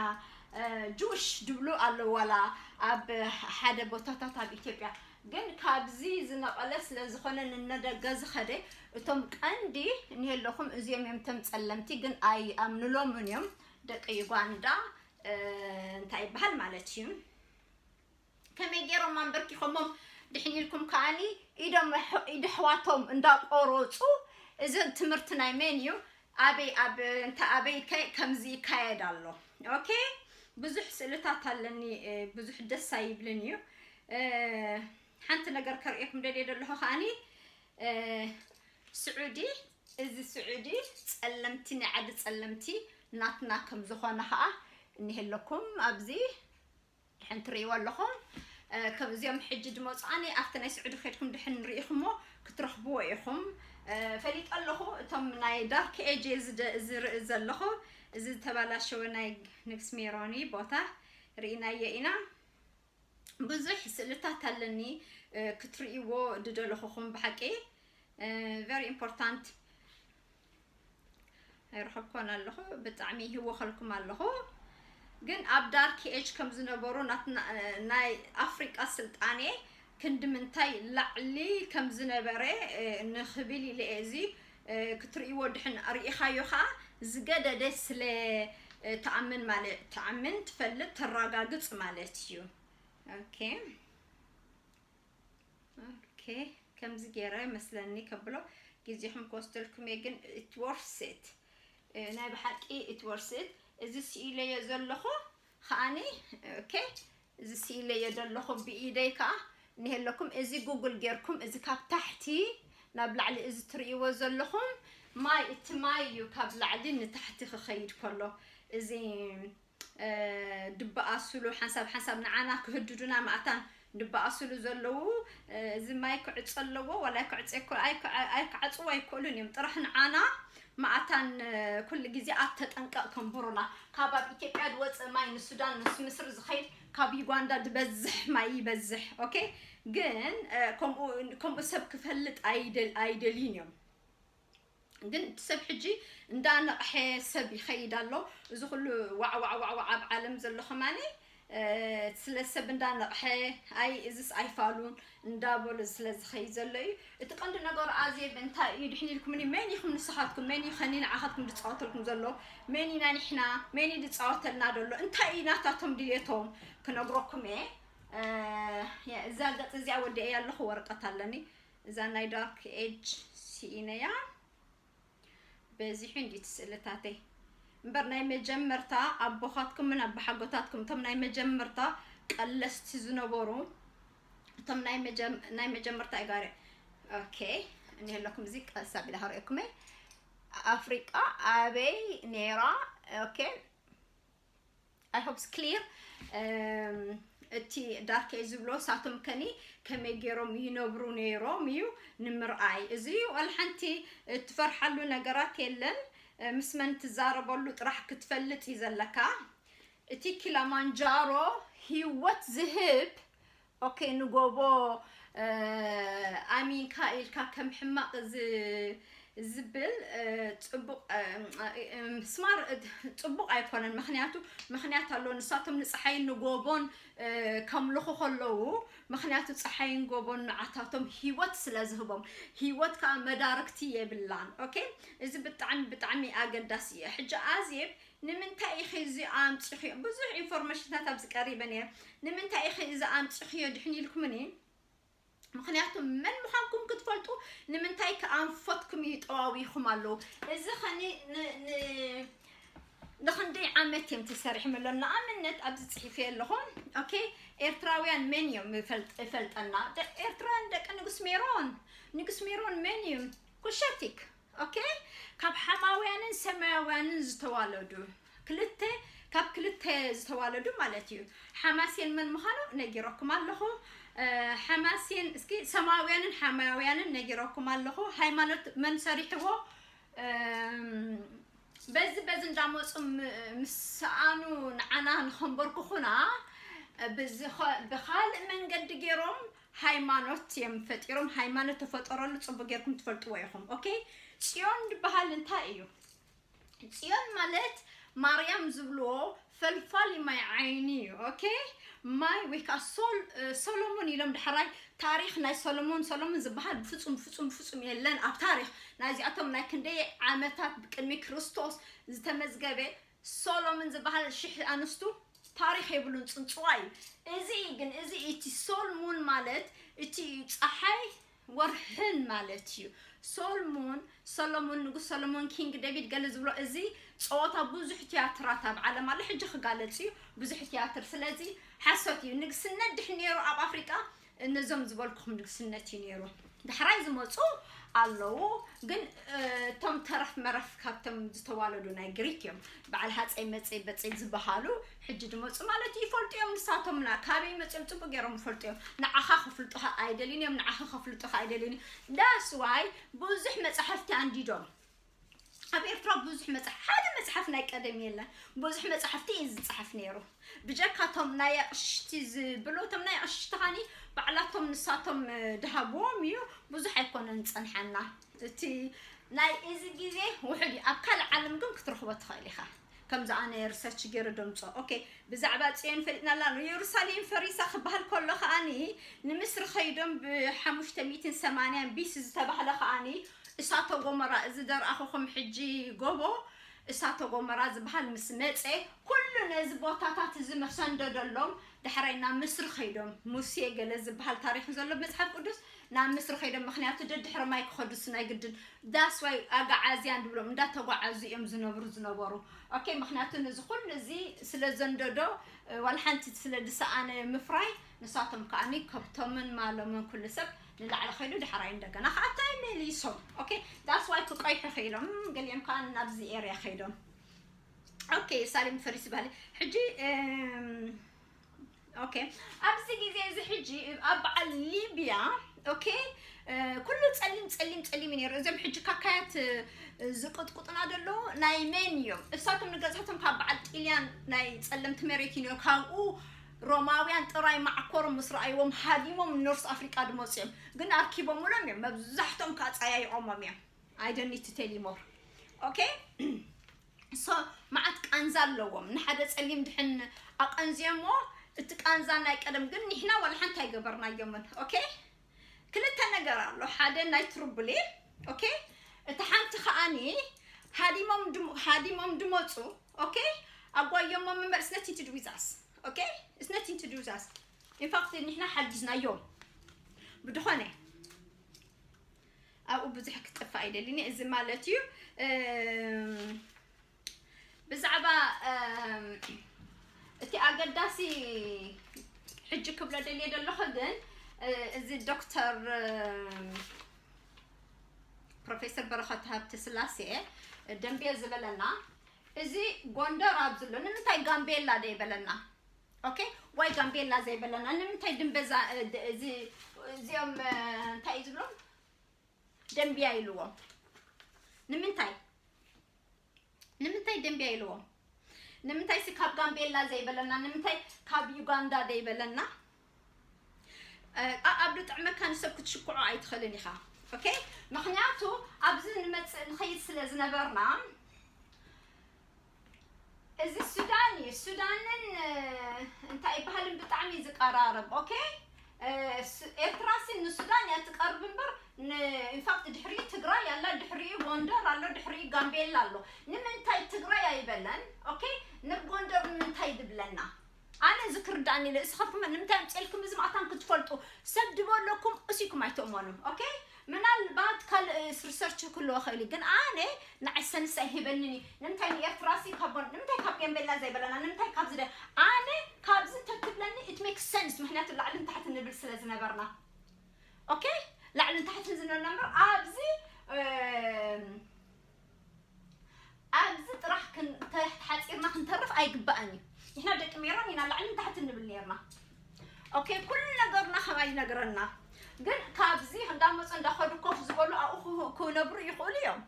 እ፣ ጁሽ ድብሉ ኣለዉ፣ ዋላ ኣብ ሓደ ቦታታት ኣብ ኢትዮጵያ። ግን ካብዚ ዝነቐለ ስለ ዝኾነ፣ ንነደገ ዝኸደ፣ እቶም ቀንዲ እኒሀለኹም እዚኦም እዮም፣ እቶም ጸለምቲ ግን ኣይኣምኑሎምን እዮም። ደቂ ዩጋንዳ፣ እ፣ እንታይ ይበሃል ማለት እዩ። ከመይ ገይሮም ኣንበርኪኾሞም ድሕን ኢልኩም ከኣኒ ኢዶም ኣሕ-፣ ኢድ ኣሕዋቶም እንዳቆረጹ፣ እዚ ትምህርቲ ናይ መን እዩ? ኣበይ፣ ኣብ እንተ ኣበይ ከ ከምዚ ይካየድ ኣሎ? ኦኬ፣ ብዙሕ ስእልታት ኣለኒ፣ እ፣ ብዙሕ ደስ ኣይብልን እዩ። እ፣ ሓንቲ ነገር ከርእየኩም ደልየ ዘለኹ ከኣኒ፣ እ፣ ስዑዲ፣ እዚ ስዑዲ ጸለምቲ፣ ናይ ዓዲ ጸለምቲ ናትና ከም ዝኾነ ኸዓ እኒሀለኩም ኣብዚ ድሕን ትርእይዎ ኣለኹም። ከምዚኦም ሕጂ ድመፅኣኒ ኣብቲ ናይ ስዑዲ ከድኩም ድሕን ርኢኹሞ ክትረኽብዎ ኢኹም። ፈሊጠ ኣለኹ እቶም ናይ ዳርክ ኤጅ ዝርኢ ዘለኹ እዚ ዝተባላሸወ ናይ ንግስ ሜሮኒ ቦታ ርኢናዮ ኢና። ብዙሕ ስእልታት ኣለኒ ክትርእይዎ ድደለኹኹም ብሓቂ very important ኣይረኸብኮን ኣለኹ። ብጣዕሚ ይህወኸልኩም ኣለኹ። ግን ኣብ ዳርክ ኤጅ ከም ዝነበሩ ናይ ኣፍሪቃ ስልጣኔ ክንዲ ምንታይ ላዕሊ ከም ዝነበረ ንኽብል ኢለ እዚ ክትርእይዎ ድሕን ርኢኻዮ ከዓ ዝገደደ ስለ ትኣምን ማለት ትኣምን ትፈልጥ ተረጋግፅ ማለት እዩ። ኦኬ ኦኬ ከምዚ ገይረ መስለኒ ከብሎ ግዜኹም ክወስደልኩም እየ ግን it worth it ናይ ብሓቂ it worth it እዚ ስኢለዮ ዘለኹ ከዓኒ ኦኬ እዚ ስኢለዮ ዘለኹ ብኢደይ ከዓ እኒሀለኩም እዚ ጉግል ጌርኩም እዚ ካብ ታሕቲ ናብ ላዕሊ እዚ ትርእይዎ ዘለኹም ማይ እቲ ማይ እዩ ካብ ላዕሊ ንታሕቲ ክኸይድ ከሎ እዚ ድበኣሱሉ ሓንሳብ ሓንሳብ ንዓና ክህድዱና ማእታን ድበኣሱሉ ዘለዉ እዚ ማይ ክዕፀ ኣለዎ ዋላ ኣይክዕፀ ኣይክዓፅዎ ኣይክእሉን እዮም ጥራሕ ንዓና ማእታን ኩሉ ግዜ ኣብ ተጠንቀቕ ከንብሩና ካብ ኣብ ኢትዮጵያ ዝወፅእ ማይ ንሱዳን ምስ ምስሪ ዝኸይድ ካብ ዩጋንዳ ዝበዝሕ ማይ ይበዝሕ ኦኬ ግን ከምኡ ሰብ ክፈልጥ ኣይደልዩን እዮም ግን እቲ ሰብ ሕጂ እንዳነቕሐ ሰብ ይኸይድ ኣሎ እዚ ኩሉ ዋዕዋዕዋዕዋ ኣብ ዓለም ዘሎ ከማኒ ስለ ሰብ እንዳነቕሐ ኣይ እዝስ ኣይፋሉን እንዳበሉ ስለ ዝኸይድ ዘሎ እዩ እቲ ቀንዲ ነገሩ ኣዜብ እንታይ እዩ ድሕን ኢልኩምኒ መን ኢኹም ንስኻትኩም መን እዩ ከኒ ንዓኻትኩም ዝፃወተልኩም ዘሎ መን ኢና ንሕና መን እዩ ዝፃወተልና ዘሎ እንታይ እዩ ናታቶም ድልየቶም ክነግረኩም እየ እዛ ገፅ እዚኣ ወዲአ ኣለኹ ወረቀት ኣለኒ እዛ ናይ ዳርክ ኤጅ ስኢነያ በዚሑ እንዲ ትስእልታተይ እምበር ናይ መጀመርታ ኣቦኻትኩምን ኣቦሓጎታትኩም እቶም ናይ መጀመርታ ቀለስቲ ዝነበሩ እቶም ናይ መጀመርታ ጋር ኦኬ እኒሀለኩም እዚ ቀስ ኣቢላ ከርእየኩመይ ኣፍሪቃ ኣበይ ነይራ ኦኬ I hope it's clear እቲ ዳርክ ዝብሎ ሳቶም ከኒ ከመይ ገይሮም ይነብሩ ነይሮም እዩ ንምርኣይ እዚ ዋላ ሓንቲ ትፈርሓሉ ነገራት የለን ምስ መን ትዛረበሉ ጥራሕ ክትፈልጥ እዩ ዘለካ እቲ ኪላማንጃሮ ህይወት ዝህብ ኦኬ ንጎቦ ኣሚንካ ኢልካ ከም ሕማቕ ዝብል ፅቡቕ ስማር ፅቡቕ ኣይኮነን ምክንያቱ ምክንያት ኣሎ ንሳቶም ንፀሓይን ንጎቦን ከምልኹ ከለዉ ምክንያቱ ፀሓይን ጎቦን ንዓታቶም ሂወት ስለ ዝህቦም ሂወት ከዓ መዳርግቲ የብላን ኦኬ እዚ ብጣዕሚ ብጣዕሚ ኣገዳሲ እየ ሕጂ ኣዜብ ንምንታይ ኢኺ እዚ ኣምፂኺ ብዙሕ ኢንፎርሜሽንታት ኣብዚ ቀሪበን እየ ንምንታይ ኢኺ እዚ ኣምፂኽዮ ድሕን ኢልኩምኒ ምክንያቱ መን ምዃንኩም ክትፈልጡ ንምንታይ ከኣንፈትኩም ይጠዋዊኹም ኣለዉ እዚ ኸኒ ንክንደይ ዓመት እዮም ተሰሪሖም ኣሎ ንኣብነት ኣብዚ ፅሒፈ ኣለኹ ኦኬ ኤርትራውያን መን እዮም እፈልጠና ኤርትራውያን ደቂ ንጉስ ሜሮን ንጉስ ሜሮን መን እዮም ኩሸቲክ ኦኬ ካብ ሓማውያንን ሰማያውያንን ዝተዋለዱ ክልተ ካብ ክልተ ዝተዋለዱ ማለት እዩ ሓማሴን መን ምዃኑ ነጊረኩም ኣለኹ ሓማሴን እስኪ ሰማያውያንን ሓማውያንን ነጊረኩም ኣለኹ ሃይማኖት መን ሰሪሕዎ በዚ በዚ እንዳመፁ ምስ ሰኣኑ ንዓና ንኸንበርኩኹና ብኻልእ መንገዲ ገይሮም ሃይማኖት እዮም ፈጢሮም ሃይማኖት ተፈጠረሉ ፅቡቅ ገይርኩም ትፈልጥዎ ኢኹም ኦኬ ፅዮን ዝበሃል እንታይ እዩ ፅዮን ማለት ማርያም ዝብልዎ ፈልፋሊ ማይ ዓይኒ እዩ ኦኬ ማይ ወይ ከዓ ሶል ሶሎሞን ኢሎም ዳሕራይ ታሪክ ናይ ሶሎሞን ሶሎሞን ዝበሃል ብፍፁም ብፍፁም ብፍፁም የለን ኣብ ታሪክ ናይዚኣቶም ናይ ክንደይ ዓመታት ብቅድሚ ክርስቶስ ዝተመዝገበ ሶሎምን ዝበሃል ሽሕ ኣንስቱ ታሪክ የብሉን ፅንፅዋ እዩ እዚ ግን እዚ እቲ ሶልሙን ማለት እቲ ፀሓይ ወርሕን ማለት እዩ ሶልሙን ሰሎሞን ንጉስ ሰሎሞን ኪንግ ዴቪድ ገለ ዝብሎ እዚ ፀወታ ብዙሕ ትያትራት ኣብ ዓለም ኣሎ ሕጂ ክጋለፅ እዩ ብዙሕ ትያትር ስለዚ ሓሶት እዩ ንግስነት ድሕ ነይሩ ኣብ ኣፍሪቃ እነዞም ዝበልኩኹም ንግስነት እዩ ነይሩ ዳሕራይ ዝመፁ ኣለዉ። ግን እቶም ተረፍ መረፍ ካብቶም ዝተዋለዱ ናይ ግሪክ እዮም። በዓል ሃፀይ መፀይ በፀይ ዝበሃሉ ሕጂ ዝመፁ ማለት እዩ። ይፈልጡ እዮም ንሳቶም፣ ካበይ መፅኦም ፅቡቅ ገይሮም ይፈልጡ እዮም። ንዓኻ ከፍልጡኻ ኣይደልዩን እዮም፣ ንዓኻ ከፍልጡኻ ኣይደልዩን እዮም። That's why ብዙሕ መፃሕፍቲ ኣንዲዶም። ኣብ ኤርትራ ብዙሕ መፅሓፍ፣ ሓደ መፅሓፍ ናይ ቀደም የለን። ብዙሕ መፃሕፍቲ እዩ ዝፅሓፍ ነይሩ። ብጀካቶም ናይ ኣቕሽቲ ዝብሉ፣ እቶም ናይ ኣቕሽቲ ኻኒ ባዕላቶም ንሳቶም ድሃብዎም እዩ። ብዙሕ ኣይኮነን ዝፀንሓና። እቲ ናይ እዚ ግዜ ውሕድ እዩ። ኣብ ካልእ ዓለም ግን ክትረኽቦ ትኽእል ኢኻ። ከምዚ ኣነ ሪሰርች ገይረ ደምፆ። ኦኬ፣ ብዛዕባ ፅዮን ፈሊጥና ኣላ። ንየሩሳሌም ፈሪሳ ክበሃል ከሎ ከኣኒ ንምስሪ ኸይዶም ብሓሙሽተ ሚእትን ሰማንያን ቢሲ ዝተባህለ ከኣኒ እሳተ ጎመራ፣ እዚ ደርኣኹኹም ሕጂ ጎቦ እሳተ ጎመራ ዝበሃል ምስ መፀ፣ ኩሉ ነዚ ቦታታት እዚ መሰንደደሎም። ዳሕራይ ናብ ምስሪ ኸይዶም፣ ሙሴ ገለ ዝበሃል ታሪኽ ዘሎ መፅሓፍ ቅዱስ፣ ናብ ምስሪ ኸይዶም። ምኽንያቱ ደድሕሪ ማይ ክኸዱስ ናይ ግድን። That's why ኣጋዓዝያን ድብሎም እንዳተጓዓዙ እዮም ዝነብሩ ዝነበሩ። ኦኬ፣ ምኽንያቱ ነዚ ኩሉ እዚ ስለ ዘንደዶ፣ ዋላ ሓንቲ ስለ ድሰኣነ ምፍራይ፣ ንሳቶም ከኣኒ ከብቶምን ማሎምን ኩሉ ሰብ ንላዕሊ ኸይዱ፣ ዳሕራይ እንደገና ከኣ እንታይ መሊሶም። ኦኬ፣ that's why ክቀይሑ ኽኢሎም። ገሊኦም ከኣ ናብዚ ኤርያ ኸይዶም። ኦኬ፣ ሳሌም ፈሪስ ይበሃል። ሕጂ፣ እም፣ ኦኬ፣ ኣብዚ ግዜ እዚ ሕጂ ኣብ በዓል ሊብያ፣ ኦኬ፣ እ፣ ኩሉ ጸሊም፣ ጸሊም፣ ጸሊም እዩ ነይሩ። እዞም ሕጂ ካካያት፣ እ፣ ዝቅጥቁጥና ዘለዉ ናይ መን እዮም? እሳቶም ንገዛቶም ካብ በዓል ጢልያን ናይ ጸለምቲ መሬት እዩ ነይሩ። ካብኡ ሮማውያን ጥራይ ማዕኮሮም ምስ ረኣይዎም ሃዲሞም ኖርስ ኣፍሪቃ ድመጹ እዮም። ግን ኣርኪቦምሎም እዮም። መብዛሕትኦም ከኣ ጸያይቖሞም እዮም። I don't need to tell you more. ኦኬ? So፣ መዓት ቃንዛ ኣለዎም። ንሓደ ጸሊም ድሕን ኣቐንዝዮሞ፣ እቲ ቃንዛ ናይ ቀደም ግን ንሕና ዋላ ሓንቲ ኣይገበርናዮምን። ኦኬ? ክልተ ነገር ኣሎ። ሓደ ናይ ትርቡሌ፣ ኦኬ? እቲ ሓንቲ ከኣኒ ሃዲሞም ድም-፣ ሃዲሞም ድመጹ፣ ኦኬ? ኣጓዮሞም እምበር፣ it's nothing to do with us. ኦኬ? It's nothing to do with us. In fact፣ ንሕና ሓጊዝናዮም። ብድኾነ፣ ኣብኡ ብዙሕ ክጥፋእ ኣይደልን እየ። እዚ ማለት እዩ፣ እም፣ ብዛዕባ፣ እም፣ እቲ ኣገዳሲ ሕጂ ክብሎ ደልየ ዘለኹ ግን፣ እ፣ እዚ ዶክተር፣ እም፣ ፕሮፌሰር በረኸት ሃብተስላሴ ደንብየ ዝበለና፣ እዚ ጎንደር ኣብ ዝሎ ንምንታይ ጋምቤላ ደይበለና? ኦኬ፣ ዋይ ጋምቤላ ዘይበለና? ንምንታይ ድንበዛ፣ እ፣ ድ-፣ እዚ፣ እዚኦም፣ እ፣ እንታይ እዩ ዝብሎም? ደንብያ ኢልዎም። ንምንታይ? ንምንታይ ደንብያ ኢልዎም? ንምንታይ ሲ ካብ ጋምቤላ ዘይበለና? ንምንታይ ካብ ዩጋንዳ ዘይበለና? እ፣ ኣ-፣ ኣብ ዝጥዕመካ ንሰብ ክትሽክዖ ኣይትኽእልን ኢኻ። ኦኬ? ምኽንያቱ ኣብዚ ንመጽእ ንኸይድ ስለ ዝነበርና፣ እዚ ሱዳን እዩ። ሱዳንን፣ እ፣ እንታይ ይበሃልን ብጣዕሚ ዝቀራረብ። ኦኬ? እ፣ ሱ-፣ ኤርትራ ሲ ንሱዳን እያ ትቀርብ እምበር፣ ን-፣ ኢንፋክት ድሕሪኡ ትግራይ ኣላ፣ ድሕሪኡ ጎንደር ኣሎ፣ ድሕሪኡ ጋምቤላ ኣሎ። ንምንታይ ትግራይ ኣይበለን? ኦኬ? ንጎንደር ንምንታይ ድብለና? ኣነ እዚ ክርዳእኒ ኢለ፣ እስኻትኩም ንምንታይ ኣምፅኤልኩም እዚ ማእታን ክትፈልጡ? ሰብ ድበለኩም እሲኩም ኣይትእመኑ። ኦኬ? ምናልባት ካልእ ሪሰርች ክህልዎ ኽእል እዩ፣ ግን ኣነ ንዓይ ሰንስ ኣይህበንን እዩ። ንምንታይ ንኤርትራ ሲ ካብ ጎን-፣ ንምንታይ ካብ ጋምቤላ ዘይበለና? ንምንታይ ካብዚ ደ-፣ ኣነ ካብዚ እንተትብለኒ it makes sense፣ ምኽንያቱ ላዕልን ታሕትን ንብል ስለ ዝነበርና። ኦኬ? ላዕልን ታሕትን ዝነበርና እምበር ኣብዚ፣ እም፣ ኣብዚ ጥራሕ ክን-፣ ተ-፣ ተሓፂርና ክንተርፍ ኣይግባእን እዩ። ንሕና ደቂ ሜሮን ኢና ላዕልን ታሕትን ንብል ነይርና። ኦኬ፣ ኩሉ ነገርና ከማይ ይነግረና። ግን ካብዚ እንዳመፁ እንዳኸዱ ኮፍ ዝበሉ ኣብኡ ክህ-፣ ክነብሩ ይኽእሉ እዮም።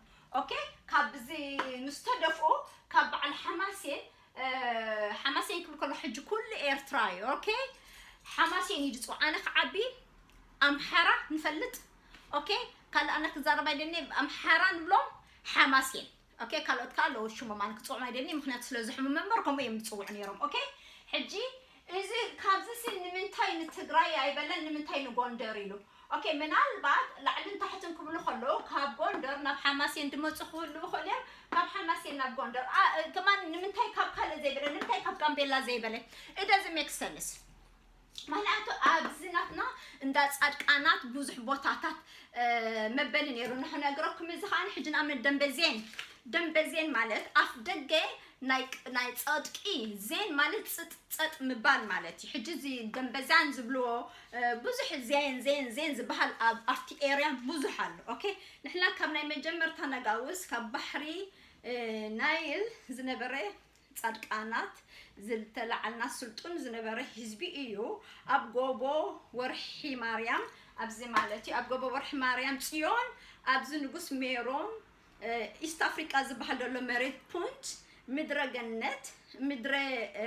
ኦኬ፣ ካብዚ ምስ ተደፍኡ ካብ በዓል ሓማሴን፣ እ፣ ሓማሴን ክብል ከሎ ሕጂ ኩሉ ኤርትራ እዩ። ኦኬ፣ ሓማሴን እዩ ዝፅዋዕ። ኣነ ክዓቢ ኣምሓራ ንፈልጥ። ኦኬ፣ ካልእ ኣነ ክዛረብ ኣይደኒ፣ ኣምሓራ ንብሎም ሓማሴን። ኦኬ፣ ካልኦት ከኣ ኣለዉ ሽሞም ኣነ ክፅውዖም ኣይደኒ፣ ምኽንያቱ ስለ ዝሕምሙ እምበር ከምኡ እዮም ዝፅውዑ ነይሮም። ኦኬ፣ ሕጂ እዚ ካብዚ ሲ ንምንታይ ንትግራይ ኣይበለን፣ ንምንታይ ንጎንደር ኢሉ? ኦኬ፣ ምናልባት ላዕልን ታሕትን ክብሉ ከለዉ ካብ ጎንደር ናብ ሓማሴን ድመፁ ክህልዉ ይኽእሉ እዮም፣ ካብ ሓማሴን ናብ ጎንደር። አ፣ እ፣ ከማን ንምንታይ ካብ ካልእ ዘይበለ፣ ንምንታይ ካብ ጋምቤላ ዘይበለ? It doesn't make sense። ምኽንያቱ ኣብዚ ናትና እንዳ ጻድቃናት ብዙሕ ቦታታት፣ እ፣ መበሊ ነይሩ። ንኽነግረኩም እዚ ከኣ ሕጂ ንኣብነት ደምበዜን፣ ደምበዜን ማለት ኣፍ ደገ ናይ ቅ- ናይ ጸጥቂ ዜን ማለት ጽጥ ጸጥ ምባል ማለት እዩ። ሕጂ እዚ ደንበዛን ዝብልዎ እ፣ ብዙሕ ዜን ዜን ዜን ዝበሃል ኣብ ኣብቲ ኤርያ ብዙሕ ኣሎ። ኦኬ፣ ንሕና ካብ ናይ መጀመርታ ነጋውስ ካብ ባሕሪ እ፣ ናይል ዝነበረ ጻድቃናት ዝተላዓልና ስልጡን ዝነበረ ህዝቢ እዩ። ኣብ ጎቦ ወርሒ ማርያም ኣብዚ ማለት እዩ ኣብ ጎቦ ወርሒ ማርያም ጽዮን ኣብዚ ንጉስ ሜሮን ኢስት ኣፍሪቃ ዝበሃል ዘሎ መሬት ፑንት ምድረ ገነት ምድረ እ፣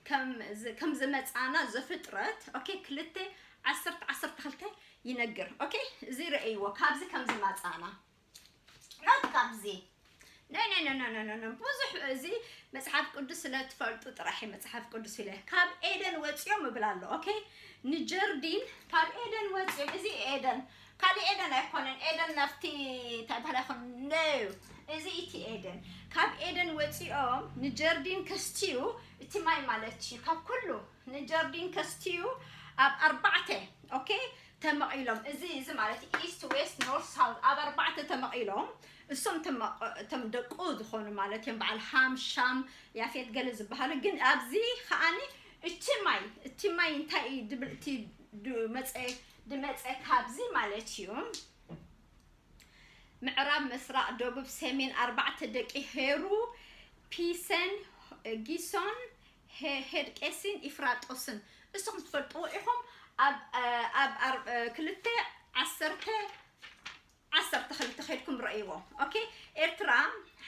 ከም ዝ- ከም ዝመፃና ዘፍጥረት ኦኬ ክልተ ዓሰርተ ዓሰርተ ክልተ ይነግር። ኦኬ እዚ ረእይዎ ካብዚ ከም ዝመፃና ናት ካብዚ ናይ ናይ ናይ ናይ ናይ ናይ ብዙሕ እዚ መጽሓፍ ቅዱስ ስለ ትፈልጡ ጥራሕ እዩ መጽሓፍ ቅዱስ ኢለ ካብ ኤደን ወፂኦም እብል ኣሎ። ኦኬ ንጀርዲን ካብ ኤደን ወፂኦም እዚ ኤደን ካልእ ኤደን ኣይኮነን። ኤደን ናብቲ እንታይ ባህላ ይኮን ነው እዚ እቲ ኤደን ካብ ኤደን ወፂኦም ንጀርዲን ከስትዩ እቲ ማይ ማለት እዩ ካብ ኩሉ ንጀርዲን ከስትዩ ኣብ ኣርባዕተ ኦኬ ተመቒሎም እዚ እዚ ማለት ኢስት ዌስት ኖርት ሳውት ኣብ ኣርባዕተ ተመቒሎም እሶም ተመ- እቶም ደቁ ዝኾኑ ማለት እዮም በዓል ሃም ሻም ያፌት ገለ ዝበሃሉ ግን ኣብዚ ከዓኒ እቲ ማይ እቲ ማይ እንታይ እዩ ድብል እቲ ዱ- መፀ ድመፀ ካብዚ ማለት እዩ ምዕራብ ምስራቅ ደቡብ ሰሜን ኣርባዕተ ደቂ ሄሩ ፒሰን ጊሶን ሄ- ሄድቄስን ኢፍራጦስን እስኹም ትፈልጥዎ ኢኹም ኣብ ኣብ ኣር- ክልተ ዓሰርተ ዓሰርተ ክልተ ከድኩም ረእይዎ ኦኬ ኤርትራ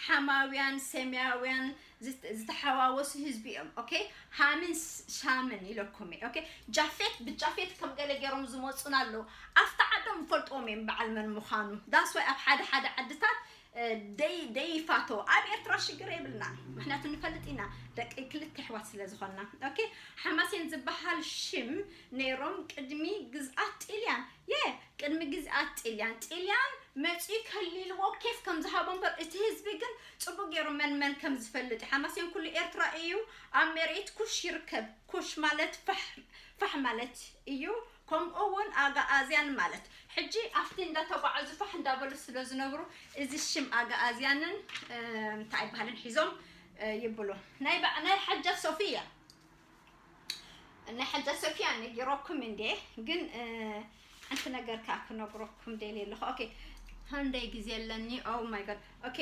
ሓማውያን ሰማያውያን ዝት- ዝተሓዋወሱ ህዝቢ እዮም ኦኬ ሃምን ስ- ሻምን ኢለኩም እየ ኦኬ ጃፌት ብጃፌት ከም ገለ ገይሮም ዝመፁና ኣለዉ ኣብቲ ዓዶም ይፈልጥዎም እዮም በዓል መን ምዃኑ that's why ኣብ ሓደ ሓደ ዓድታት ደይ ደይፋቶ ኣብ ኤርትራ ሽግር የብልና ምክንያቱ ንፈልጥ ኢና ደቂ ክልተ ኣሕዋት ስለ ዝኾንና ኦኬ ሓማሴን ዝበሃል ሽም ነይሮም ቅድሚ ግዝኣት ጥልያን የ ቅድሚ ግዝኣት ጥልያን ጥልያን መፂኡ ከሊልዎ ኬፍ ከም ዝሃቦ እምበር እቲ ህዝቢ ግን ፅቡቅ ገይሩ መን መን ከም ዝፈልጥ ሓማሴን ኩሉ ኤርትራ እዩ ኣብ መሬት ኩሽ ይርከብ ኩሽ ማለት ፋሕ ማለት እዩ ከምኡ እውን ኣጋኣዝያን ማለት ሕጂ ኣብቲ እንዳተጓዓዙ ፋሕ እንዳበሉ ስለ ዝነብሩ እዚ ሽም ኣጋኣዝያንን እንታይ ይበሃልን ሒዞም ይብሉ ናይ ሓጃ ሶፊያ ናይ ሓጃ ሶፊያ ነጊረኩም እንዴ ግን ሓንቲ ነገር ከዓ ክነግረኩም ደልየ ኣለኹ ኦኬ ሃንደይ ግዜ ኣለኒ ኦ ማይ ጋድ ኦኬ